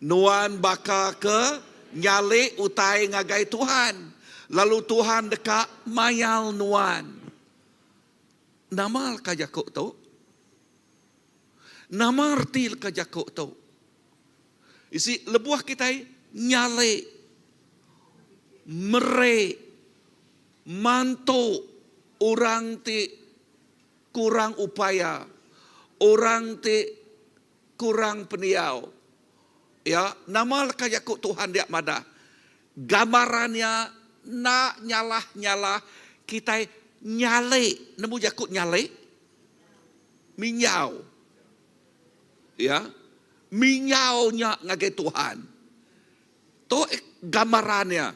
nuan baka ke nyalik utai ngagai Tuhan, lalu Tuhan deka mayal nuan. Nama leka jaku tu? Nama reti leka jaku tu? Isi lebuh kitai nyalik, meri, mantu orang ti kurang upaya, orang ti kurang pendiau. Ya, nama leka jaku Tuhan dia madah? Gambaran iya enda nyalah-nyalah kitai nyalik. Nemu jaku nyalik? Minjau. Ya. Minjau nya ngagai Tuhan. Tu gambaran iya.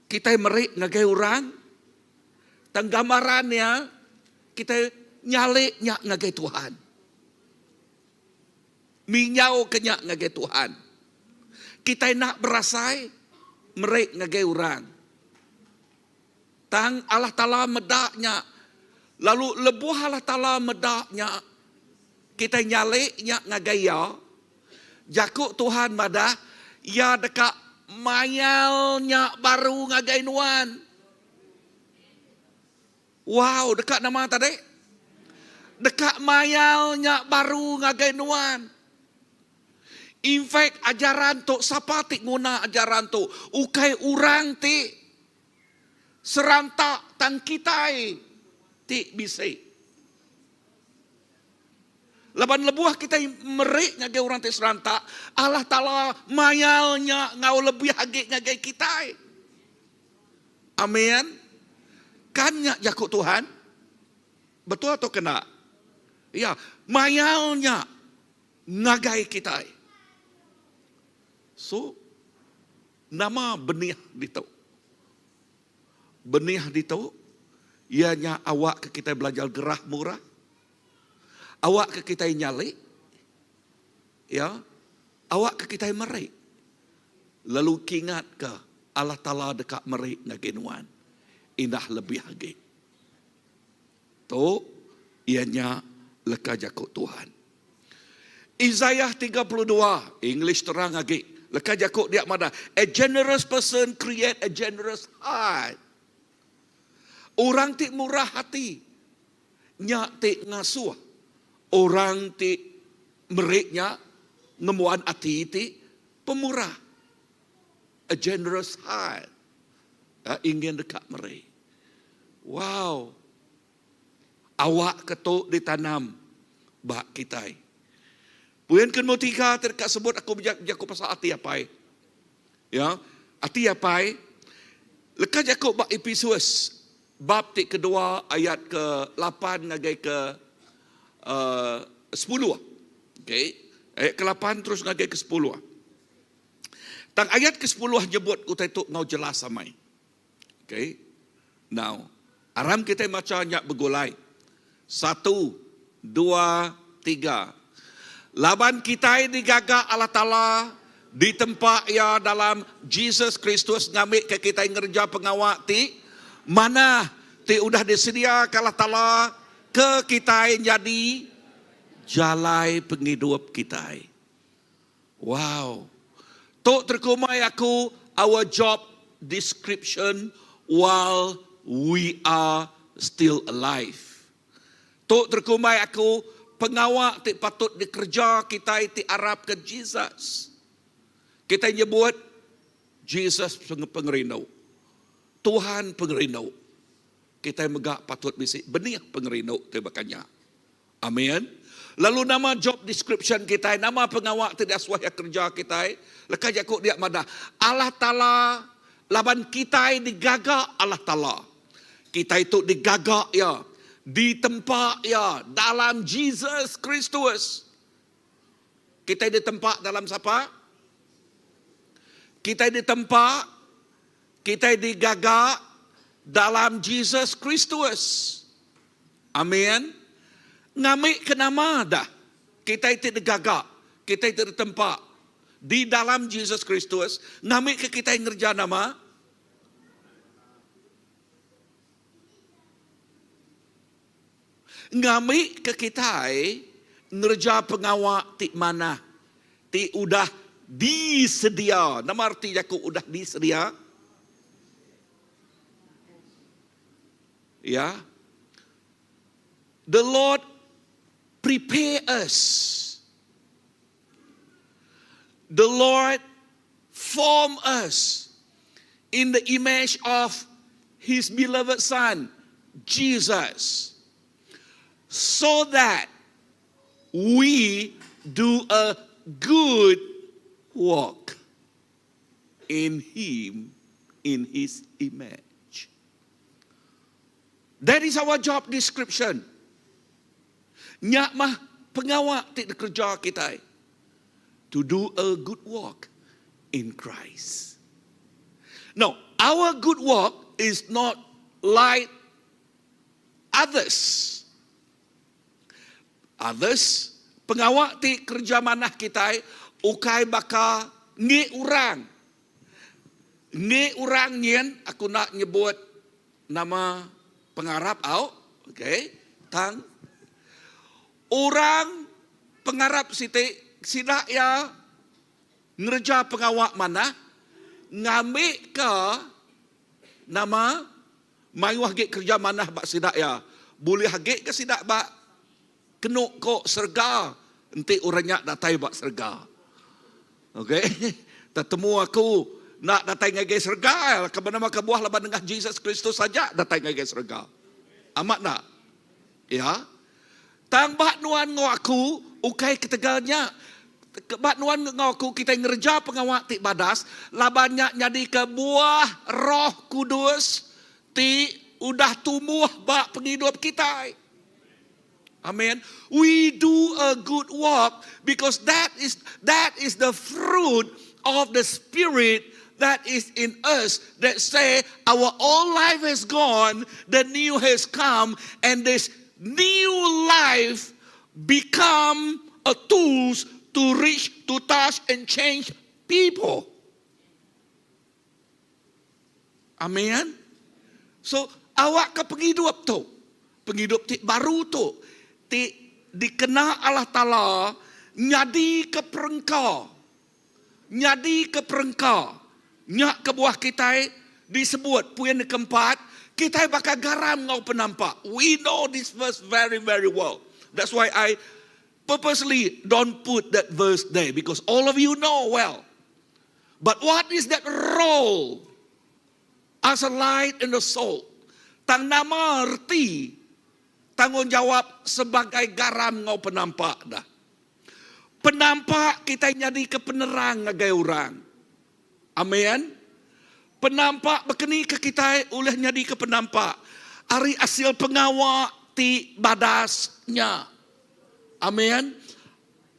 Kitai meri ngagai orang, tang gambaran iya kitai nyalik nya ngagai Tuhan. Minjau ke nya ngagai Tuhan. Kitai enda berasai meri ngagai orang. Tang Allah Taala meda nya, lalu lebuh Allah Taala meda nya, kitai nyalik nya ngagai Iya, jaku Tuhan madah, Iya deka mayal nya baru ngagai nuan. Wow, deka nama tadi? Deka mayal nya baru ngagai nuan. In fact, ajaran tu, sapa ti nguna ajaran tu? Ukai orang ti. seranta tang kitai ti bisi. Laban lebuh kitai meri ngagai orang ti seranta, Allah Taala mayal nya enggau lebih agi ngagai kitai. Amin. Kan nya jaku Tuhan? Betul atau kena? Ya, mayal nya ngagai kitai. So, nama benih ditu? Benih ditu iya nya awakka kitai belajar gerah murah, awakka kitai nyali, ya, awakka kitai meri. Lalu kingatka Allah Taala deka meri ngagai nuan indah lebih agi. Tu iya nya leka jaku Tuhan. Isaiah 32, English terang agi. Leka jaku dia madah, a generous person create a generous heart. Orang ti murah ati nya ti ngasuh orang ti meri nya ngembuan ati ti pemurah. A generous heart. Ingin deka meri. Wow. Awak ke tu ditanam ba kitai. Poin ke nombor tiga ti deka sebut aku bejaku pasal ati apai. Ya, ati apai leka jaku ba Epesus bab ti kedua ayat ke lapan ngagai ke uh, sepuluh. Okey, ayat ke lapan terus ngagai ke sepuluh. Tang ayat ke sepuluh nyebut utai tu enggau jelas amai. Okay. Now, aram kitai macha nya begulai. Satu, dua, tiga. Laban kitai digaga Allah Taala ditempa Iya dalam Jesus Kristus ngambika kitai ngereja pengawa ti manah ti udah disediaka Allah Taala ke kitai nyadi jalai pengidup kitai. Wow. Tu terkumai aku our job description while we are still alive. Tu terkumbai aku pengawa ti patut dikereja kitai ti arapka Jesus. Kitai nyebut Jesus pengerindu. Tuhan pengerindu. Kitai mega patut bisi benih pengerindu ti baka nya. Amin. Lalu nama job description kitai, nama pengawa ti diasuh iya kereja kitai? Leka jaku dia madah, Allah Taala laban kitai digaga Allah Taala. Kitai tu digaga iya, ditempa iya dalam Jesus Kristus. Kitai ditempa dalam sapa? Kitai ditempa, kitai digaga dalam Jesus Kristus. Amin. Ngambi ke nama dah kitai ti digaga, kitai ti ditempa di dalam Jesus Kristus, ngambi ke kitai ngereja nama? Ngambi ke kitai ngereja pengawa ti manah ti udah disedia. Nama reti jaku udah disedia? Ya. The Lord prepare us. The Lord form us in the image of His beloved Son, Jesus, so that we do a good work in Him, in His image. That is our job description. Nya mah pengawa ti dikereja kitai. To do a good work in Christ. Now, our good work is not like others. Others, pengawa ti kereja manah kitai ukai baka ngi orang. Ngi orang nyin aku enda nyebut nama pengarap au, okay, tang orang pengarap siti sida iya ngereja pengawa manah ngambika nama mayuh agi kereja manah ba sida iya bulih agi ke sida ba kenu ko serega enti orang nya datai ba serega. Ok, tetemu aku. Enda datai ngagai serega ke benama kebuah laban nengah Jesus Kristus aja datai ngagai serega. Amat enda? Ya. Tang ba nuan enggau aku ukai ketegal nya. Ba nuan enggau aku kitai ngereja pengawa ti badas laban nya nyadika buah Roh Kudus ti udah tumbuh ba pengidup kitai. Amen. We do a good work because that is that is the fruit of the spirit that is in us that say our old life has gone, the new has come and this new life become a tools to reach, to touch and change people. Amen. So awak ke pengidup tu, pengidup ti baru tu ti dikena Allah Taala nyadi ke perengka. Nyadi ke perengka. Nya kebuah kitai disebut puin keempat, kitai baka garam enggau penampak. We know this verse very very well. That's why I purposely don't put that verse there because all of you know well. But what is that role as a light and a salt? Tang nama reti tanggungjawab sebagai garam enggau penampak dah? Penampak kitai nyadika penerang ngagai orang. Amen. Penampak bekeni ke kitai ulih nyadika penampak ari asil pengawa ti badas nya. Amen.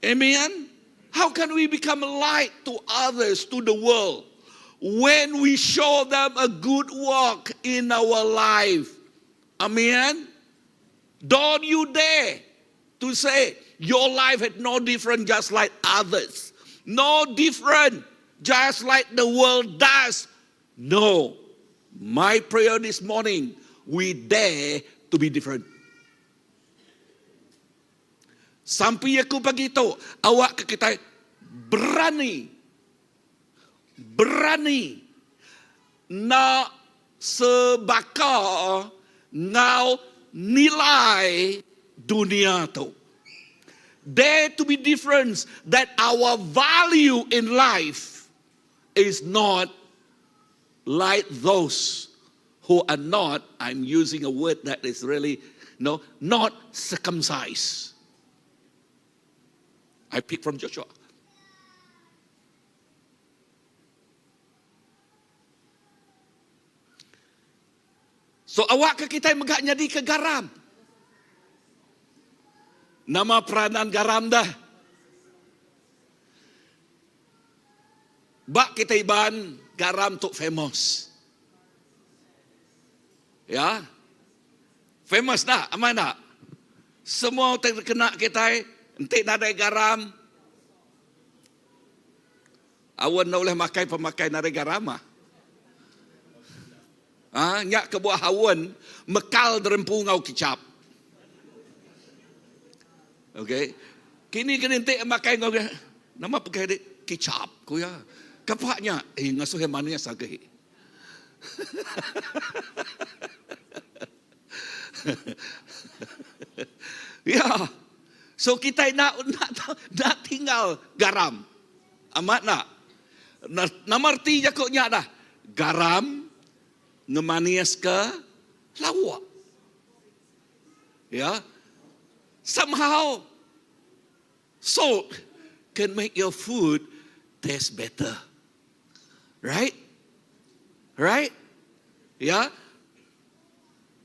Amen. How can we become a light to others, to the world, when we show them a good work in our life? Amen. Don't you dare to say your life had no different just like others. No different just like the world does. No. My prayer this morning, we dare to be different. Sampi aku pagi tu, awakka kitai berani, berani enda sebaka enggau nilai dunia tu. Dare to be different that our value in life is not like those who are not, I'm using a word that is really no, not circumcised. I pick from Joshua. So awakka kitai mega nyadika garam. Nama peranan garam dah? Ba kitai Iban, garam tu famous. Ya. Famous dah, amai enda? Semua utai kena kitai enti nadai garam awen enda ulih makai pemakai nadai garam ah. Ha, nya kebuah awen mekal derempu enggau kicap. Okey. Kini kini enti makai enggau nama pegai dik kicap ku iya. Kapa nya? Eh ngasuh iya manis agi. Ya. So kitai enda enda enda tinggal garam. Amat enda? Nama reti jaku nya dah? Garam ngemaniska lauk. Ya. Somehow salt can make your food taste better. Right? Right? Ya.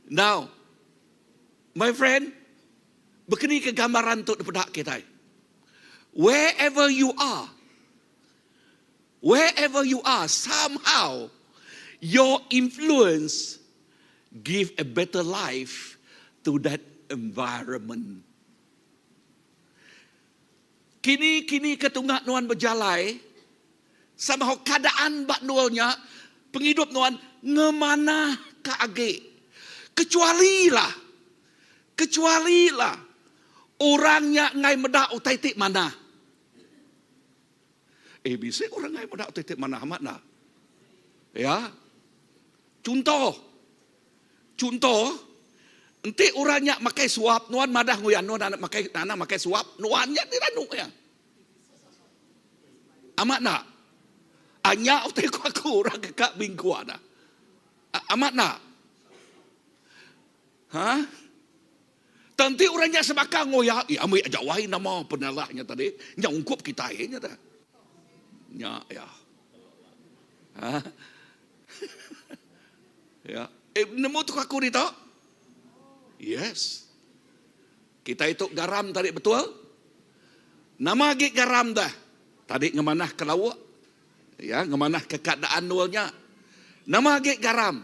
Now, my friend, bekeni ke gambaran tu dipeda kitai. Wherever you are, wherever you are, somehow your influence give a better life to that environment. Kini-kini ke tunga nuan bejalai, somehow keadaan ba endur nya, pengidup nuan ngemanah ka agi. Kecuali lah, kecuali lah orang nya enggai meda utai ti manah. Eh bisi orang enggai meda utai ti manah amat enda? Ya. Chunto, chunto, enti orang nya makai suap, nuan madah enggau iya nuan anak makai anak makai suap, nuan nya diranu iya. Amat enda? Anya utai ku aku orang ke ka bingkuk dah. Amat enda? Ha? Tang enti orang nya sebaka enggau iya, eh ambi aja wai nama penalah nya tadi, nya ungkup kitai nya dah. Nya iya. Ha? Ya. Eh nemu tu aku ditu? Yes. Kitai tu garam tadi betul? Nama agi garam dah? Tadi ngemanah ke lauk. Ya, ngemanah ke keadaan endur nya. Nama agi garam?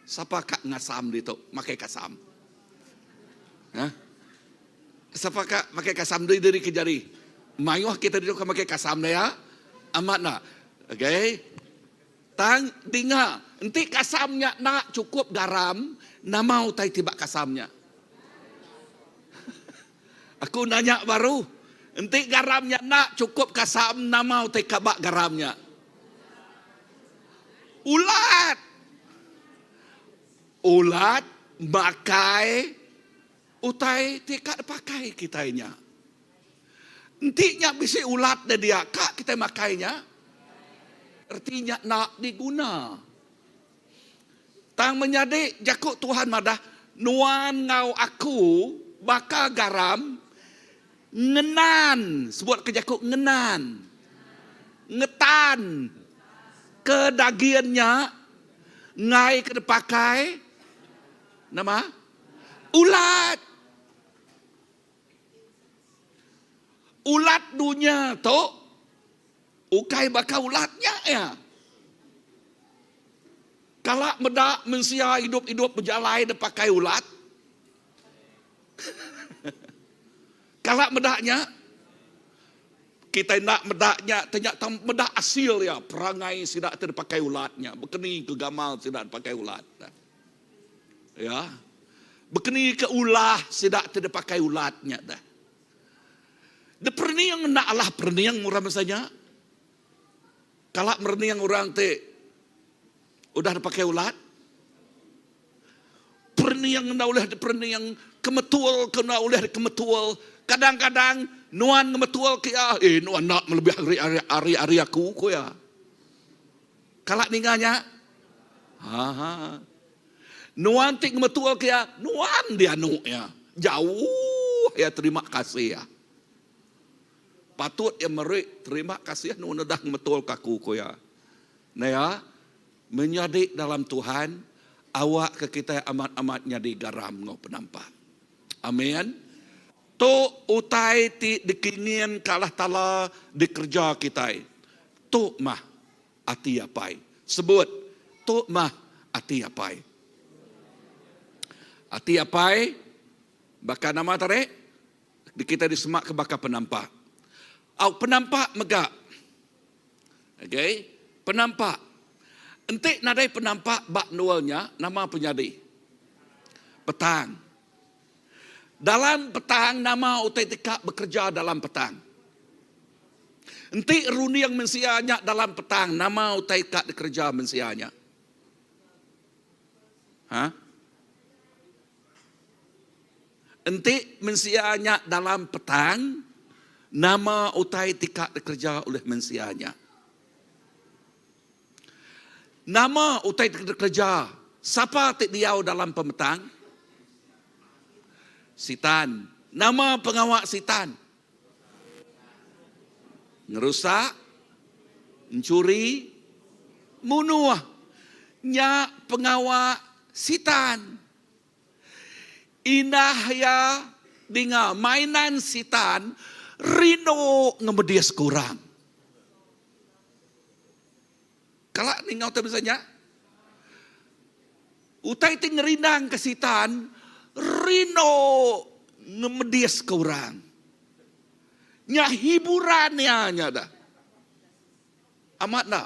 Sapa ka ngasam ditu makai kasam? Ha? Sapa ka makai kasam diri diri ke jari? Mayuh kita ditu ka makai kasam dah ya. Amat enda? Okay. Tang dinga, enti kasam nya enda chukup garam, nama utai ti ba kasam nya? Aku nanya baru, enti garam nya enda chukup kasam, nama utai ka ba garam nya? Ulat! Ulat makai utai ti ka dipakai kitai nya. Enti nya bisi ulat da dia ka kitai makai nya, reti nya enda diguna. Tang menyadi jaku Tuhan madah, nuan enggau aku baka garam ngenan, sebut ke jaku ngenan, ngetan ke dagin nya enggai ke dipakai nama? Ulat. Ulat dunya tu ukai baka ulat nya iya. Kala meda mensia idup-idup bejalai da pakai ulat. Kala meda nya kitai enda meda nya te nya tang meda asil iya perangai sida ti dipakai ulat nya bekeni ke gamal sida dipakai ulat. Ya. Bekeni ke ulah sida ti dipakai ulat nya deh. Diperening enda alah perening orang masa nya. Kala merening orang ti udah dipakai ulat. Perening enda ulih diperening, kemetul ke enda ulih dikemetul. Kadang-kadang nuan ngemetul ke iya, eh nuan enda melebih ari ari ari ari aku ku iya. Kala ninga nya? Ha ha. Nuan ti ngemetul ke iya, nuan dianu iya. Jauh iya terima kasih iya. Patut iya meri terima kasih nuan udah ngemetul ke aku ku iya. Nah ya, menyadi dalam Tuhan, awak ke kitai amat-amat nyadi garam enggau penampak. Amin. Tu utai ti dikingin ke Allah Taala dikereja kitai. Tu mah ati apai. Sebut, Tu mah ati apai. Ati apai baka nama tadi? Kitai disemak ke baka penampak. Au penampak mega. Okay, penampak. Enti nadai penampak ba endur nya, nama penyadi? Petang. Dalam petang nama utai ti ka bekereja dalam petang? Enti runding mensia nya dalam petang nama utai ka dikereja mensia nya? Ha? Enti mensia nya dalam petang nama utai ti ka dikereja oleh mensia nya? Nama utai ti dikereja sapa ti diau dalam pemetang? Sitan. Nama pengawa Sitan? Ngerusak, enchuri, munuh. Nya pengawa Sitan. Indah iya ninga mainan Sitan rindu ngemedis ke orang. Kala ninga utai bisi nya? Utai ti ngerindangka Sitan rindu ngemediska orang. Nya hiburan iya nya dah. Amat enda?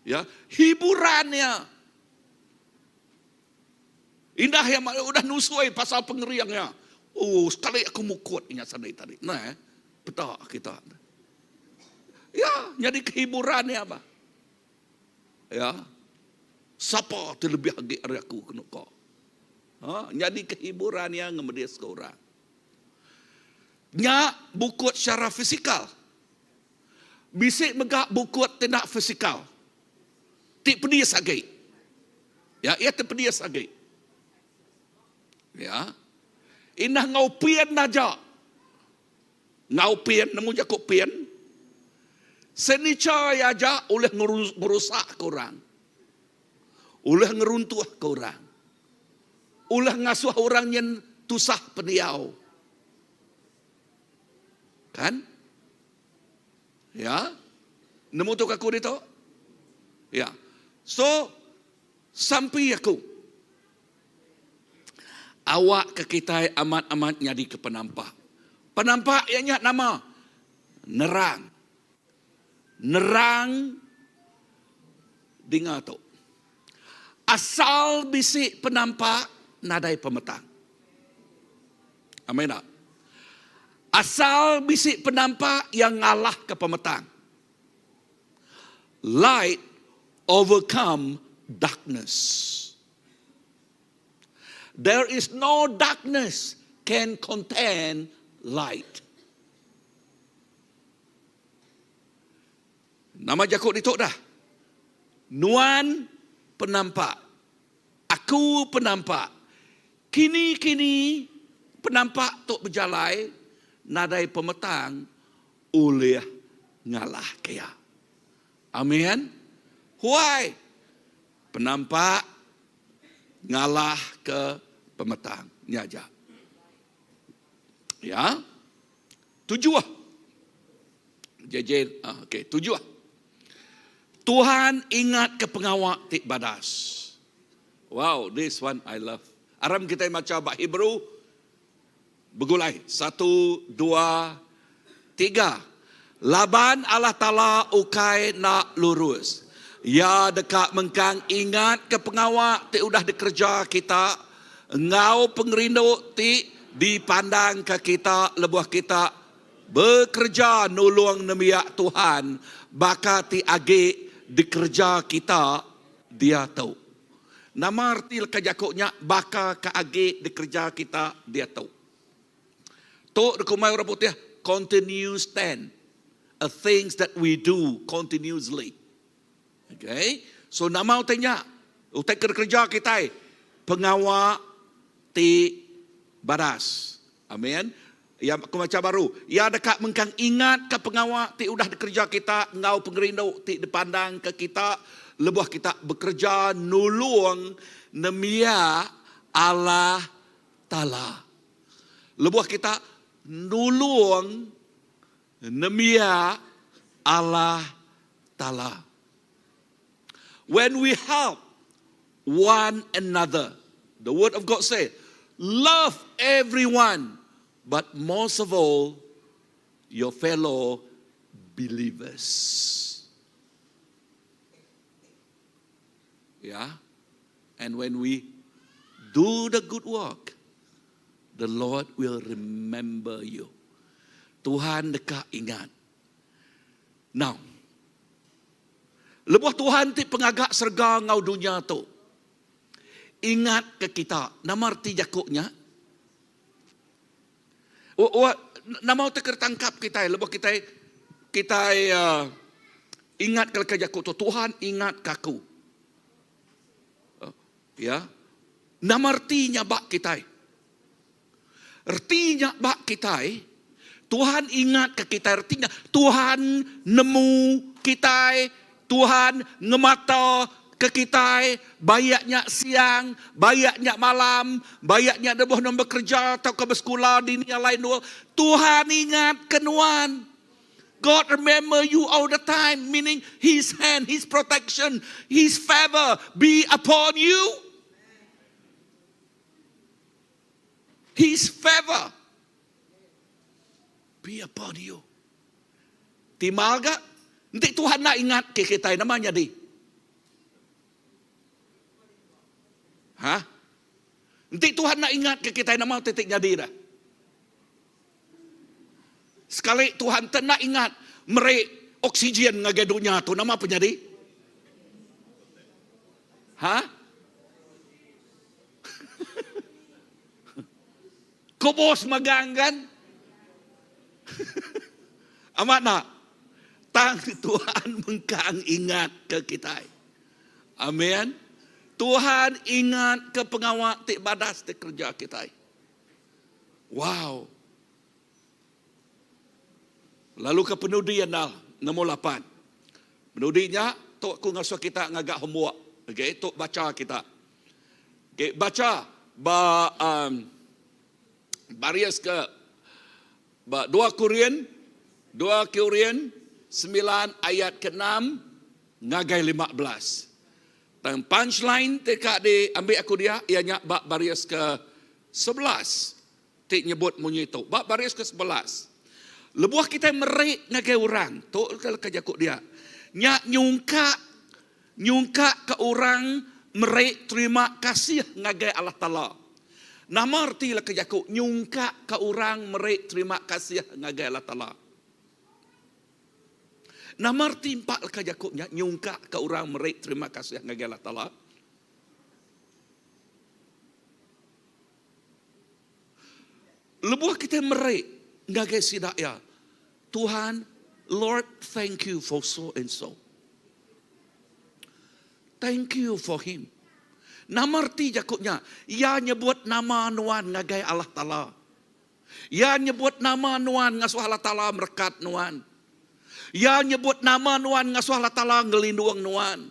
Ya, hiburan iya. Indah iya udah nusui pasal pengering iya. Oh, sekali aku mukut inya sani tadi. Nah, eh, peda kita. Ya, nyadi kehiburan iya bah. Ya. Sapa ti lebih agi ari aku kenu ko. Ha, nyadi kehiburan iya ngemediska orang. Nya bukut secara fizikal. Bisi mega bukut ti enda fisikal ti pedis agi. Ya, iya ti pedis agi. Ya. Indah enggau pin aja. Enggau pin, nemu jaku pin. Senica iya aja ulih ngerusakka orang. Ulih ngeruntuhka orang. Ulih ngasuh orang nyin tusah pendiau. Kan? Ya. Nemu tu aku ditu? Ya. So, sampi aku. Awak ke kitai amat-amat nyadi ke penampak. Penampak iya nya nama? Nerang. Nerang dinga tu. Asal bisi penampak nadai pemetang. Amin tak? Asal bisi penampak iya ngalahka pemetang. Light overcome darkness. There is no darkness can contain light. Nama jaku ditu dah? Nuan penampak. Aku penampak. Kini-kini penampak tu bejalai nadai pemetang ulih ngalahka iya. Amin. Why? Penampak ngalahka pemetang. Nya aja. Ya. Tujuh. JJ, ah, okey, tujuh. Tuhan ingat ke pengawa ti badas. Wow, this one I love. Aram kita maca ba Hebrew begulai. Satu, dua, tiga. Laban Allah Taala ukai enda lurus. Iya deka mengkang ingat ke pengawa ti udah dikereja kita enggau pengerindu ti dipandangka kita lebuh kita Bekereja nulung nembiak Tuhan baka ti agi dikereja kita diatu. Nama reti leka jaku nya baka ke agi dikereja kita diatu? Tu dikumbai orang putih continuous tense, a things that we do continuously. Okay. So nama utai nya? Utai ke dikereja kitai pengawa ti badas. Amin. Ya aku macha baru. Iya deka mengkang ingatka pengawa ti udah dikereja kita enggau pengerindu ti dipandangka kita lebuh kita bekereja nulung nembiak Allah Taala. Lebuh kita nulung nembiak Allah Taala. When we help one another, the word of God say, love everyone, but most of all, your fellow believers. Yeah. And when we do the good work, the Lord will remember you. Tuhan deka ingat. Now, lebuh Tuhan ti pengaga serega enggau dunya tu, ingat ke kita, nama reti jaku nya? Nama utai ke ditangkap kitai lebuh kitai kitai uh, ingat ke leka jaku tu, Tuhan ingat ke aku. Uh, ya. Nama reti nya ba kitai? Reti nya ba kitai, Tuhan ingatka kitai reti nya Tuhan nemu kitai, Tuhan ngemata ke kitai bayak nya siang, bayak nya malam, bayak nya lebuh nuan bekereja tauka besekula dini alai endur, Tuhan ingatka nuan. God remember you all the time, meaning His hand, His protection, His favor be upon you. His favor be upon you. Timbal ga, enti Tuhan enda ingat ke kitai nama nyadi? Ha? Enti Tuhan enda ingat ke kitai nama ti ti nyadi dah? Sekali Tuhan te enda ingat meri oksigen ngagai dunya tu nama penyadi? Ha? Kubus magang kan? Amat nak? Tang Tuhan mengkang ingat ke kitai. Amin. Tuhan ingat ke pengawa ti badas ti kereja kitai. Wow. Lalu ke penudi enda nombor lapan. Penudi nya tu aku ngasuh kita ngaga homework. Okay, tu bacha kita. Okay, bacha ba um, baris ke ba 2 Korin 2 Korin 9 ayat ke 6 ngagai 15. Tang punchline ti ka diambi aku dia iya nya ba baris ke 11 ti nyebut munyi tu. Ba baris ke 11. Lebuh kitai meri ngagai orang, tu ke leka jaku dia, nya nyungkak nyungkak ke orang meri terima kasih ngagai Allah Taala. Nama reti leka jaku nyungkak ke orang meri terima kasih ngagai Allah Taala? Nama reti empa leka jaku nya nyungkak ke orang meri terima kasih ngagai Allah Taala? Lebuh kitai meri ngagai sida iya, Tuhan, Lord, thank you for so and so. Thank you for him. Nama reti jaku nya? Iya nyebut nama nuan ngagai Allah Taala. Iya nyebut nama nuan ngasuh Allah Taala merekat nuan. Iya nyebut nama nuan ngasuh Allah Taala ngelindung nuan.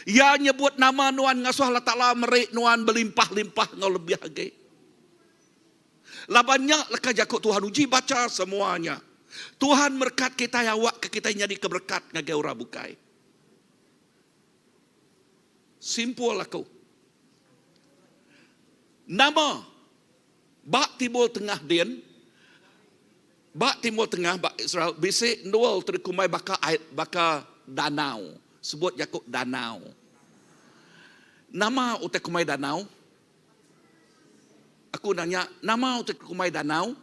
Iya nyebut nama nuan ngasuh Allah Taala meri nuan belimpah-limpah enggau lebih agi. Laban nya leka jaku Tuhan uji bacha semua nya. Tuhan merekat kitai awakka kitai nyadika berekat ngagai orang bukai. Simpul aku. Nama ba Timur Tengah din, ba Timur Tengah ba Israel bisi endur ti dikumbai baka ai baka danau. Sebut jaku danau. Nama utai kumbai danau? Aku nanya, nama utai kumbai danau?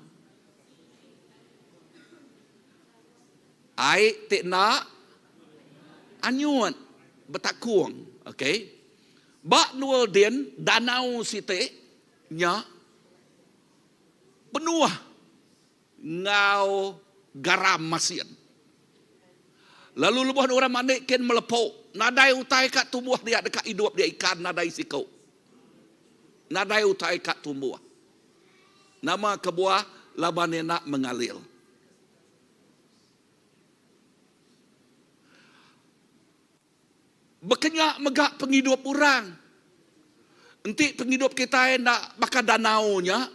Ai ti enda anyut betakung. Okey. Ba endur din danau siti nya penuh enggau garam masin. Lalu lebuh orang mandi kin melepo, nadai utai ka tumbuh dia deka idup dia ikan nadai siku. Nadai utai ka tumbuh. Nama kebuah laban iya enda mengalil. Baka nya mega pengidup orang. Enti pengidup kitai enda baka danau nya,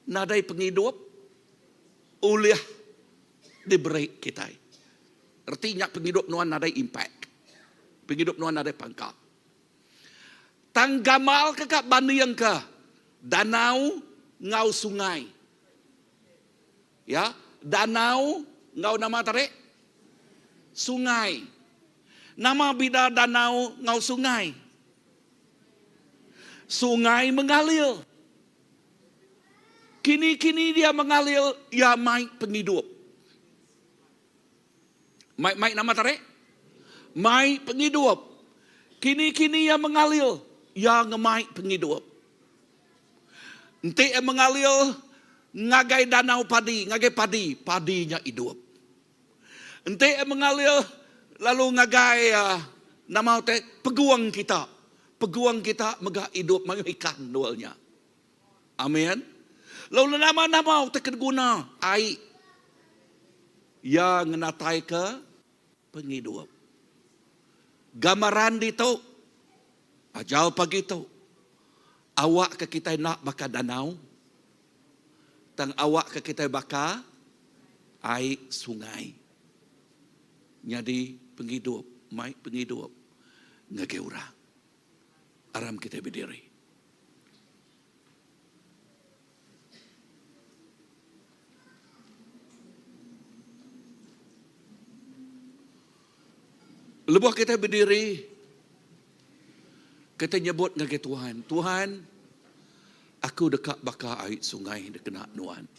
nadai pengidup ulih diberi kitai. Reti nya pengidup nuan nadai impact. Pengidup nuan nadai pangka. Tang gamal ke ka bandingka danau enggau sungai. Ya, danau enggau nama tadi? Sungai. Nama bida danau enggau sungai? Sungai mengalir. Kini-kini dia mengalir, iya mai pengidup. Mai mai nama tadi? Mai pengidup. Kini-kini iya mengalir, iya ngemai pengidup. Enti iya mengalir ngagai danau padi, ngagai padi, padi nya idup. Enti iya mengalir lalu ngagai nama utai pegung kita, pegung kita mega idup mayuh ikan endur nya. Amin. Lalu nama-nama utai ke diguna ai iya ngenataika pengidup. Gambaran ditu ajar pagi tu awakka kitai enda baka danau tang awakka kitai baka ai sungai nyadi pengidup mai pengidup ngagai orang. Aram kitai bediri. Lebuh kitai bediri, kitai nyebut ngagai Tuhan, Tuhan, aku deka baka ai sungai dikena Nuan.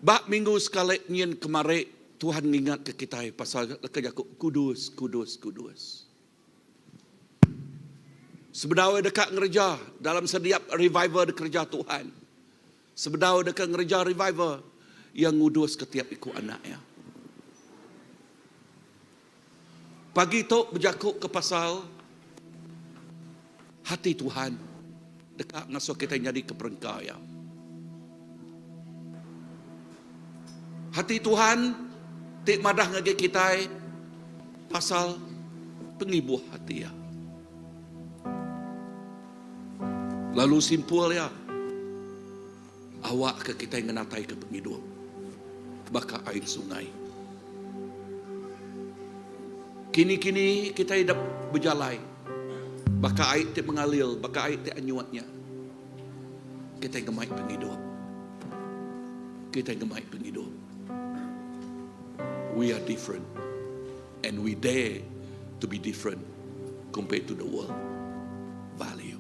Ba minggu sekali nyin kemari, Tuhan ngingatka kitai pasal leka jaku kudus, kudus, kudus. Sebedau iya deka ngereja dalam sediap revival dikereja Tuhan. Sebedau deka ngereja revival, Iya nguduska tiap iku anak Iya. Pagi tu bejaku ke pasal hati Tuhan deka ngasuh kitai nyadi ke perengka Iya. Hati Tuhan ti madah ngagai kitai pasal pengibuh ati Iya. Lalu simpul iya, awakka kitai ngenataika pengidup baka ai sungai. Kini-kini kitai dep bejalai baka ai ti mengalir, baka ai ti anyut nya. Kitai ngemai pengidup. Kitai ngemai pengidup. We are different and we dare to be different compared to the world value.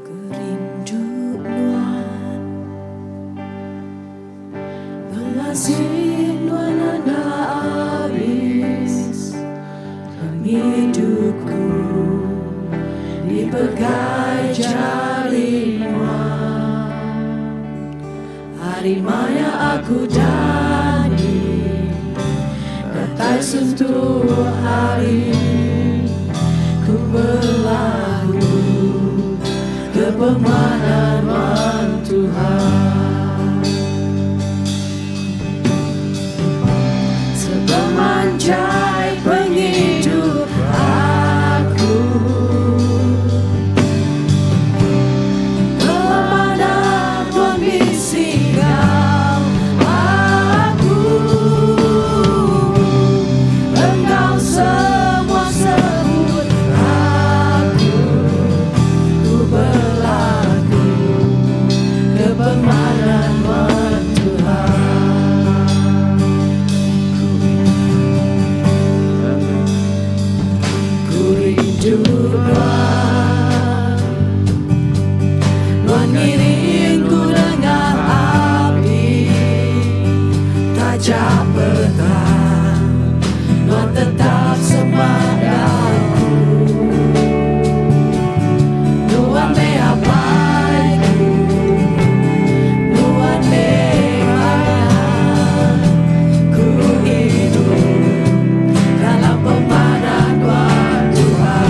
Ku rindu nuan Pengasih nuan enda abis Pengidupku dipegai jari nuan Hari maya aku dani Datai suntuk hari Ku belagu Ke pemanah nuan Tuhan Sepemanjai pengidup aku Pemanah nuan bisi enggau aku Enggau semua sebut aku Ku belagu ke pemanah nuan Tuhan. Ku rindu nuan Nuan ngiring ku nengah api Taja petang Nuan tetap semak aku Nuan meh apai ku Nuan meh pangan ku idup dalam pemanah nuan Tuhan.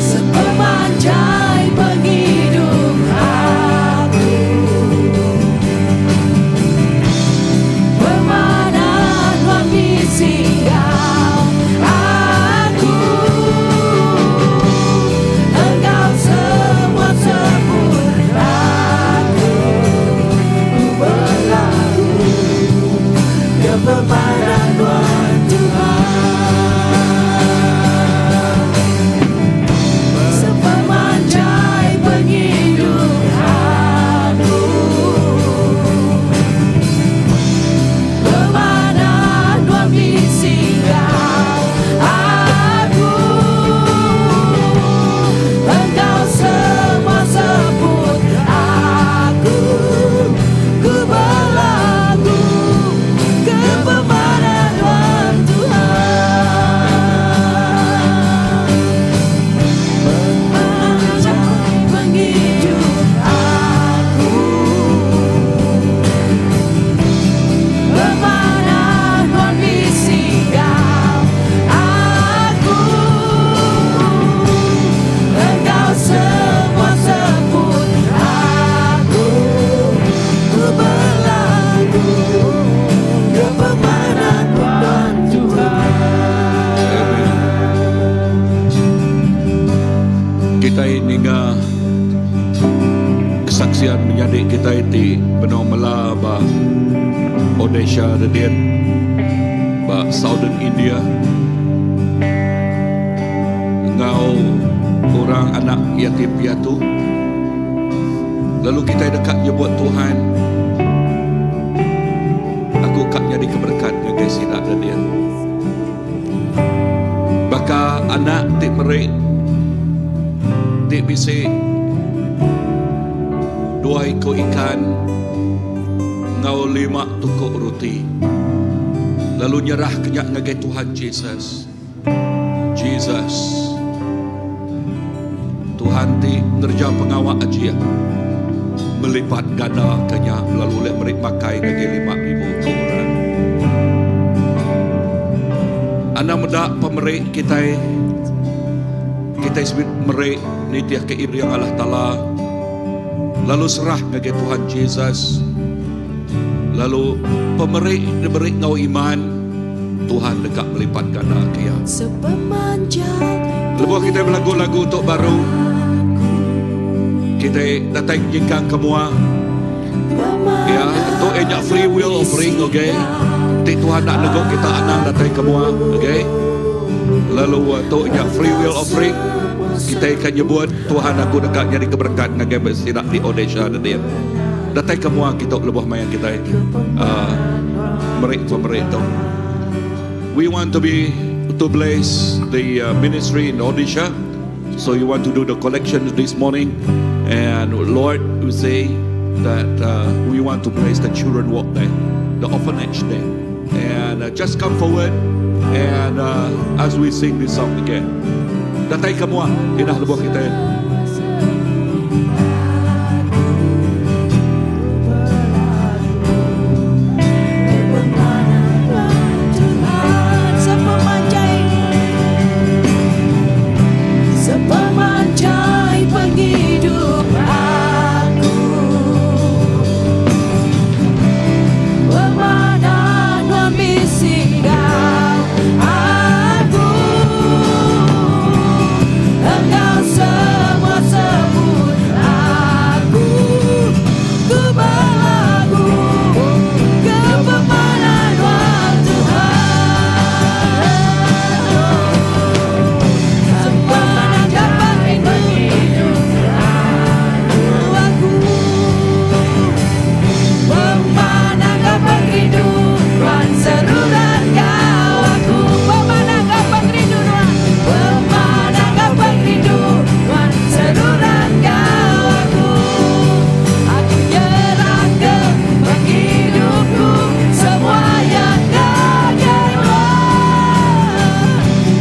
Sepemanjai pengidup aku Pemanah nuan bisi enggau aku Enggau semua sebut aku Ku belagu ke pemanah nuan Tuhan Sepemanjai pengidup aku Pemanah nuan bisi enggau aku Enggau semua sebut aku Ku belagu ke pemanah nuan Tuhan Sepemanjai pengidup aku Pemanah nuan bisi enggau aku Enggau semua sebut aku Ku belagu ke pemanah nuan Tuhan. Amen. Kitai ninga kesaksian menyadi kitai ti benung mela ba Odisha Redin ba Southern India enggau orang anak yatim piatu lalu kitai deka nyebut Tuhan aku ka nyadi ke berekat ngagai sida Redin. Baka anak ti meri ti bisi dua iku ikan enggau lima tuku ruti lalu nyerahka nya ngagai Tuhan Jesus. Jesus. Tuhan ti ngereja pengawa ajih melipat ganda ke nya lalu ulih meri makai ngagai 5000 iku orang. Anang meda pemeri kitai, kitai semina meri nitihka iring Allah Taala lalu serah ngagai Tuhan Jesus lalu pemeri diberi enggau iman Tuhan deka melipat ganda ke iya. Lebuh kitai belagu lagu tu baru, kitai datai nyingkang ke mua. Ya, tu iya nya free will offering, okay? Ti Tuhan nak negu kita anang datai ke mua, okay? Lalu uh, tu nya free will offering. Kitai akan nyebut Tuhan aku deka nyadi ke berkat ngagai sida di Odesha tadi. Datai ke mua kita lebuh maya kitai uh, meri pemeri tu. We want to be to bless the uh, ministry in Odisha. So you want to do the collection this morning, and Lord, we say that uh, we want to bless the children work there, the orphanage there, and uh, just come forward and uh, as we sing this song again. Datai ke mua, indah lebuh kita. Sepemanjai Sepemanjai penghidup aku Pemanah nuan bisi enggau aku Enggau semua sebut aku Ku belagu ke pemanah nuan Tuhan Sepemanjai penghidup aku Pemanah pengrindu seruran enggau aku Pemanah pengrindu nuan Pemanah pengrindu nuan seruran enggau aku Aku nyerah ke penghidupku Semua yang ngagai nuan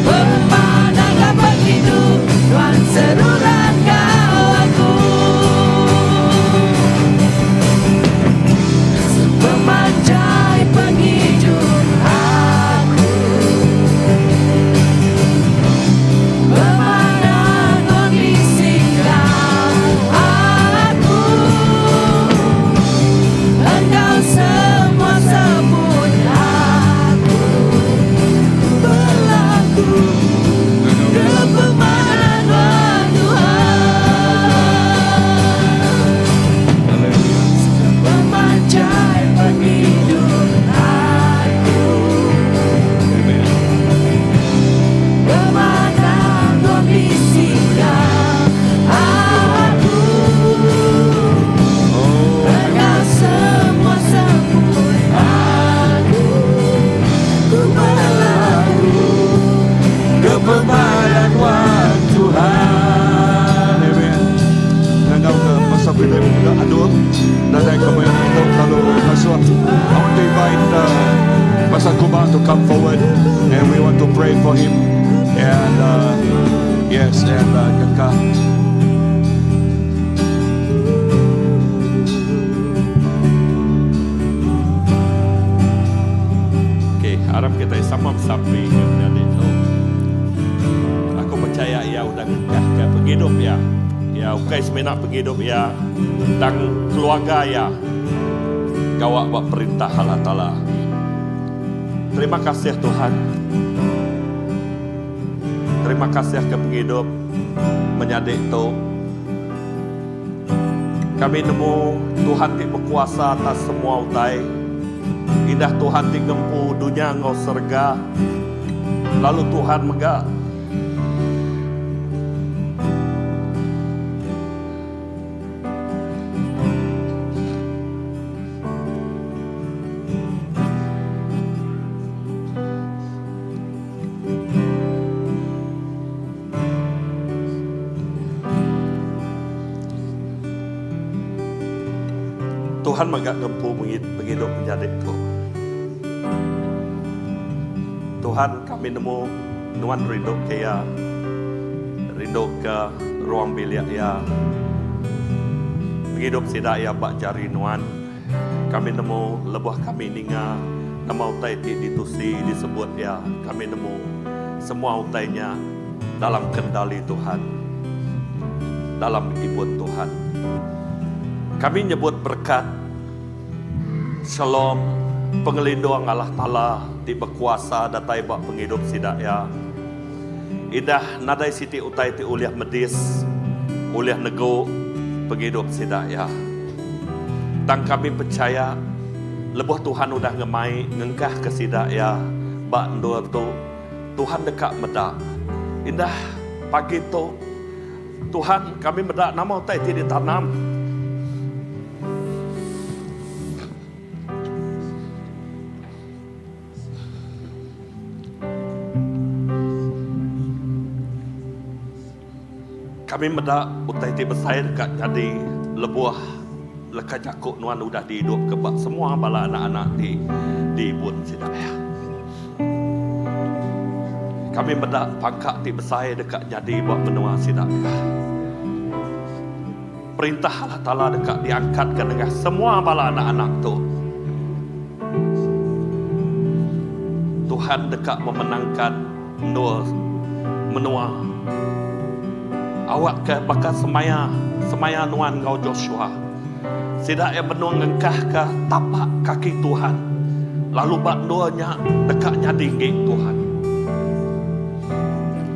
Pemanah pengrindu nuan seruran enggau aku Sepemanjai penghidup aku Pemanah nuan bisi enggau aku Enggau semua sebut aku Ku belagu ke pemanah nuan Tuhan Haleluya. Pemanjai penghidup aku Amen. Pemanah nuan bisi enggau aku Oh, Enggau semua sebut aku Ku belagu ke pemanah nuan Tuhan. Amen. Ngangau ke pasal kita muda adul. Datai kamu yang itu lalu masuk. I want to invite Pastor Kumar to come forward and we want to pray for him. And yes, and Kakak. Okey, harap kita sama besampi ke menyadi tu. Aku percaya ia udah ngengkah ke penghidup ya. Ya, bukan semina penghidup ya, tentang keluarga ya. Gawak buat perintah Allah Ta'ala. Terima kasih Tuhan. Terima kasih ke penghidup menyadi tu. Kami nemu Tuhan ti berkuasa atas semua utai. Indah Tuhan ti ngempu dunia ngau serga. Lalu Tuhan mega Tuhan mega ngempu penghidup menjadi tu. Tuhan kami nemu nuan rindu ke ia. Rindu ke ruang bilik iya. Pengidup sida iya ba jari Nuan. Kami nemu lebuh kami ninga nama utai ti ditusi disebut iya, kami nemu semua utai nya dalam kendali Tuhan, dalam ibun Tuhan. Kami nyebut berekat Shalom, pengelindung Allah Taala ti bekuasa datai ba pengidup sida iya. Indah nadai siti utai ti ulih medis, ulih negu pengidup sida iya. Tang kami pechaya, lebuh Tuhan udah ngemai ngengkahka sida iya ba endur tu, Tuhan deka meda. Indah pagi tu, Tuhan, kami meda nama utai ti ditanam. Kami meda utai ti besai deka nyadi lebuh leka jaku nuan udah diidupka ba semua bala anak-anak ti diibun sida iya. Kami meda pangka ti besai deka nyadi ba menua sida iya. Perintah Allah Taala deka diangkatka nengah semua bala anak-anak tu. Tuhan deka memenangkan endur menua. Awakka baka semaya semaya nuan enggau Joshua. Sida iya benung ngengkahka tapak kaki Tuhan lalu ba endur nya deka nyadi enggi Tuhan.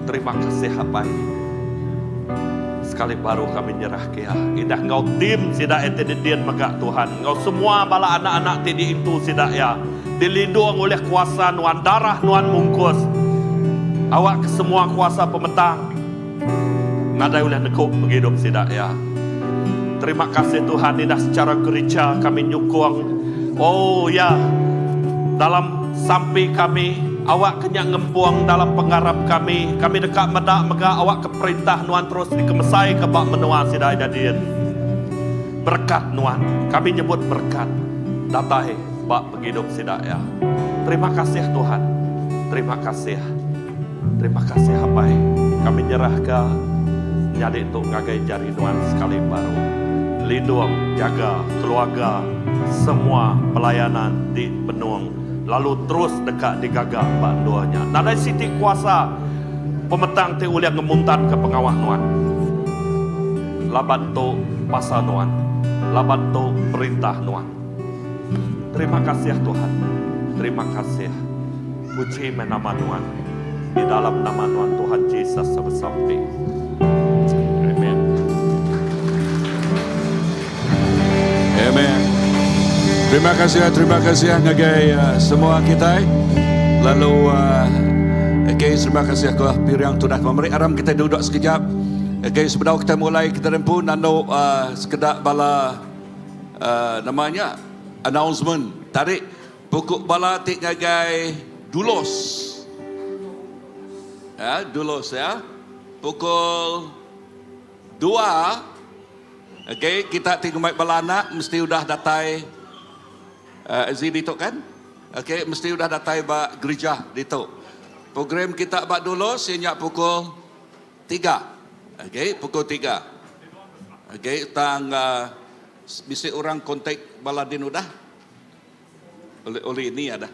Terima kasih Apai. Sekali baru kami nyerah ke iya. Indah enggau tim sida iya ti didin mega Tuhan, enggau semua bala anak-anak ti diintu sida iya, dilindung ulih kuasa Nuan, darah Nuan mungkus. Awakka semua kuasa pemetang nadai ulih negu pengidup sida iya. Terima kasih Tuhan indah secara gereja kami nyukung oh ya dalam sampi kami awakka nya ngempung dalam pengarap kami. Kami deka meda mega awakka Perintah Nuan terus dikemesaika ba menua sida ida din. Berekat Nuan, kami nyebut berekat datai ba pengidup sida iya. Terima kasih Tuhan. Terima kasih. Terima kasih Apai. Kami nyerahka menyadi tu ngagai jari Nuan sekali baru. Lindung, jaga keluarga, semua pelayanan ti benung lalu terus deka digaga ba endur nya. Nadai siti kuasa pemetang ti ulih ngemuntanka pengawa nuan. Laban tu pasal nuan. Laban tu perintah nuan. Terima kasih Tuhan. Terima kasih. Puji meh nama nuan. Di dalam nama nuan Tuhan Jesus besampi. Amen. Amen. Terima kasih, terima kasih ngagai uh, semua kita. Lalu uh, okay, terima kasih aku piring tu dah memberi aram kita duduk sekejap. Okay, sebedau kita mulai kita rempu nando uh, sekedak bala uh, namanya announcement. Tarik pokok bala ti ngagai Dulos. Ya, Dulos ya. Pukul 2 Okay, kita ti ngumbai bala anak mesti udah datai uh, Aziz ditu kan? Okay, mesti udah datai ba gereja ditu. Program kita ba dulu iya nya pukul 3. Okay, pukul 3. Okay, tang uh, bisi orang kontak bala din udah? Oleh oleh ini ada.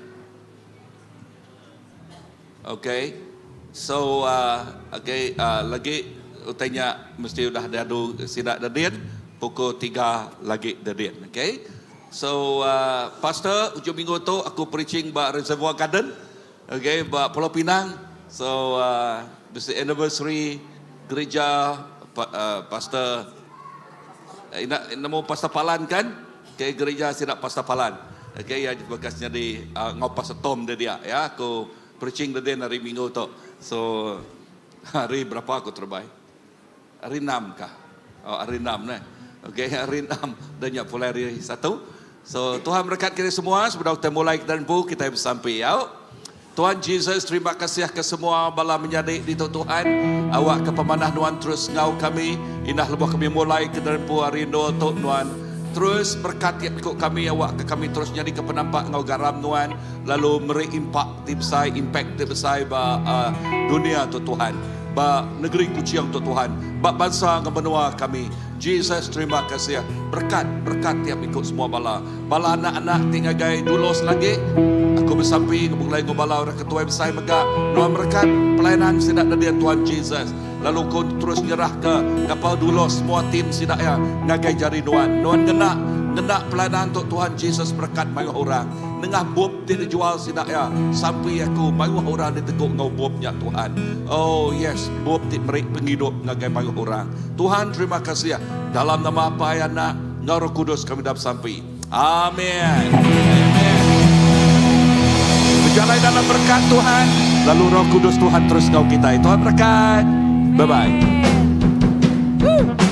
Okay. So uh, okay uh, lagi utai nya mesti udah diadu sida dedin pukul 3 lagi dedin. Okay. So uh, pastor ujung minggu tu aku preaching ba Reservoir Garden. Okay, ba Pulau Pinang. So uh, bisi anniversary gereja uh, pastor eh, ina nemu pastor Palan kan? Okay, gereja sida pastor Palan. Okay, ya bekas nyadi uh, ngau pastor Tom dia dia ya aku preaching dia hari minggu tu. So hari berapa aku terbai? Hari 6 kah? Oh, hari 6 ne. Okay, hari 6 dan nya pulai hari 1. So Tuhan berkat kita semua sebelum kita mulai kita bu kita bersampi ya. Tuhan Jesus terima kasih ke semua bala menyadi di Tuhan awak ke pemanah nuan terus ngau kami indah lebuh kami mulai ke dalam hari endo tu nuan terus berkat tiap ikut kami awak ke kami terus jadi ke penampak ngau garam nuan lalu meri impak ti besai impact ti besai ba uh, dunia tu Tuhan. Ba negeri Kuching tu Tuhan. Ba bansa enggau menua kami. Jesus terima kasih. Berkat berkat tiap iku semua bala. Bala anak-anak ti ngagai Dulos lagi. Aku besampi ngebulai enggau bala orang ketuai besai mega. Nuan merekat pelayanan sida nedia Tuhan Jesus. Lalu ku terus nyerahka kapal Dulos semua tim sida iya ngagai jari nuan. Nuan ngena ngena pelayanan tu Tuhan Jesus merekat mayuh orang. Nengah bup ti dijual sida iya, sampi aku mayuh orang ditegu enggau bup nya Tuhan. Oh yes, bup ti meri pengidup ngagai mayuh orang. Tuhan terima kasih. Dalam nama Apai, Anak, enggau Roh Kudus kami dah besampi. Amen. Amen. Bejalai dalam berkat Tuhan, lalu Roh Kudus Tuhan terus enggau kitai. Tuhan berkat. Bye bye. Woo.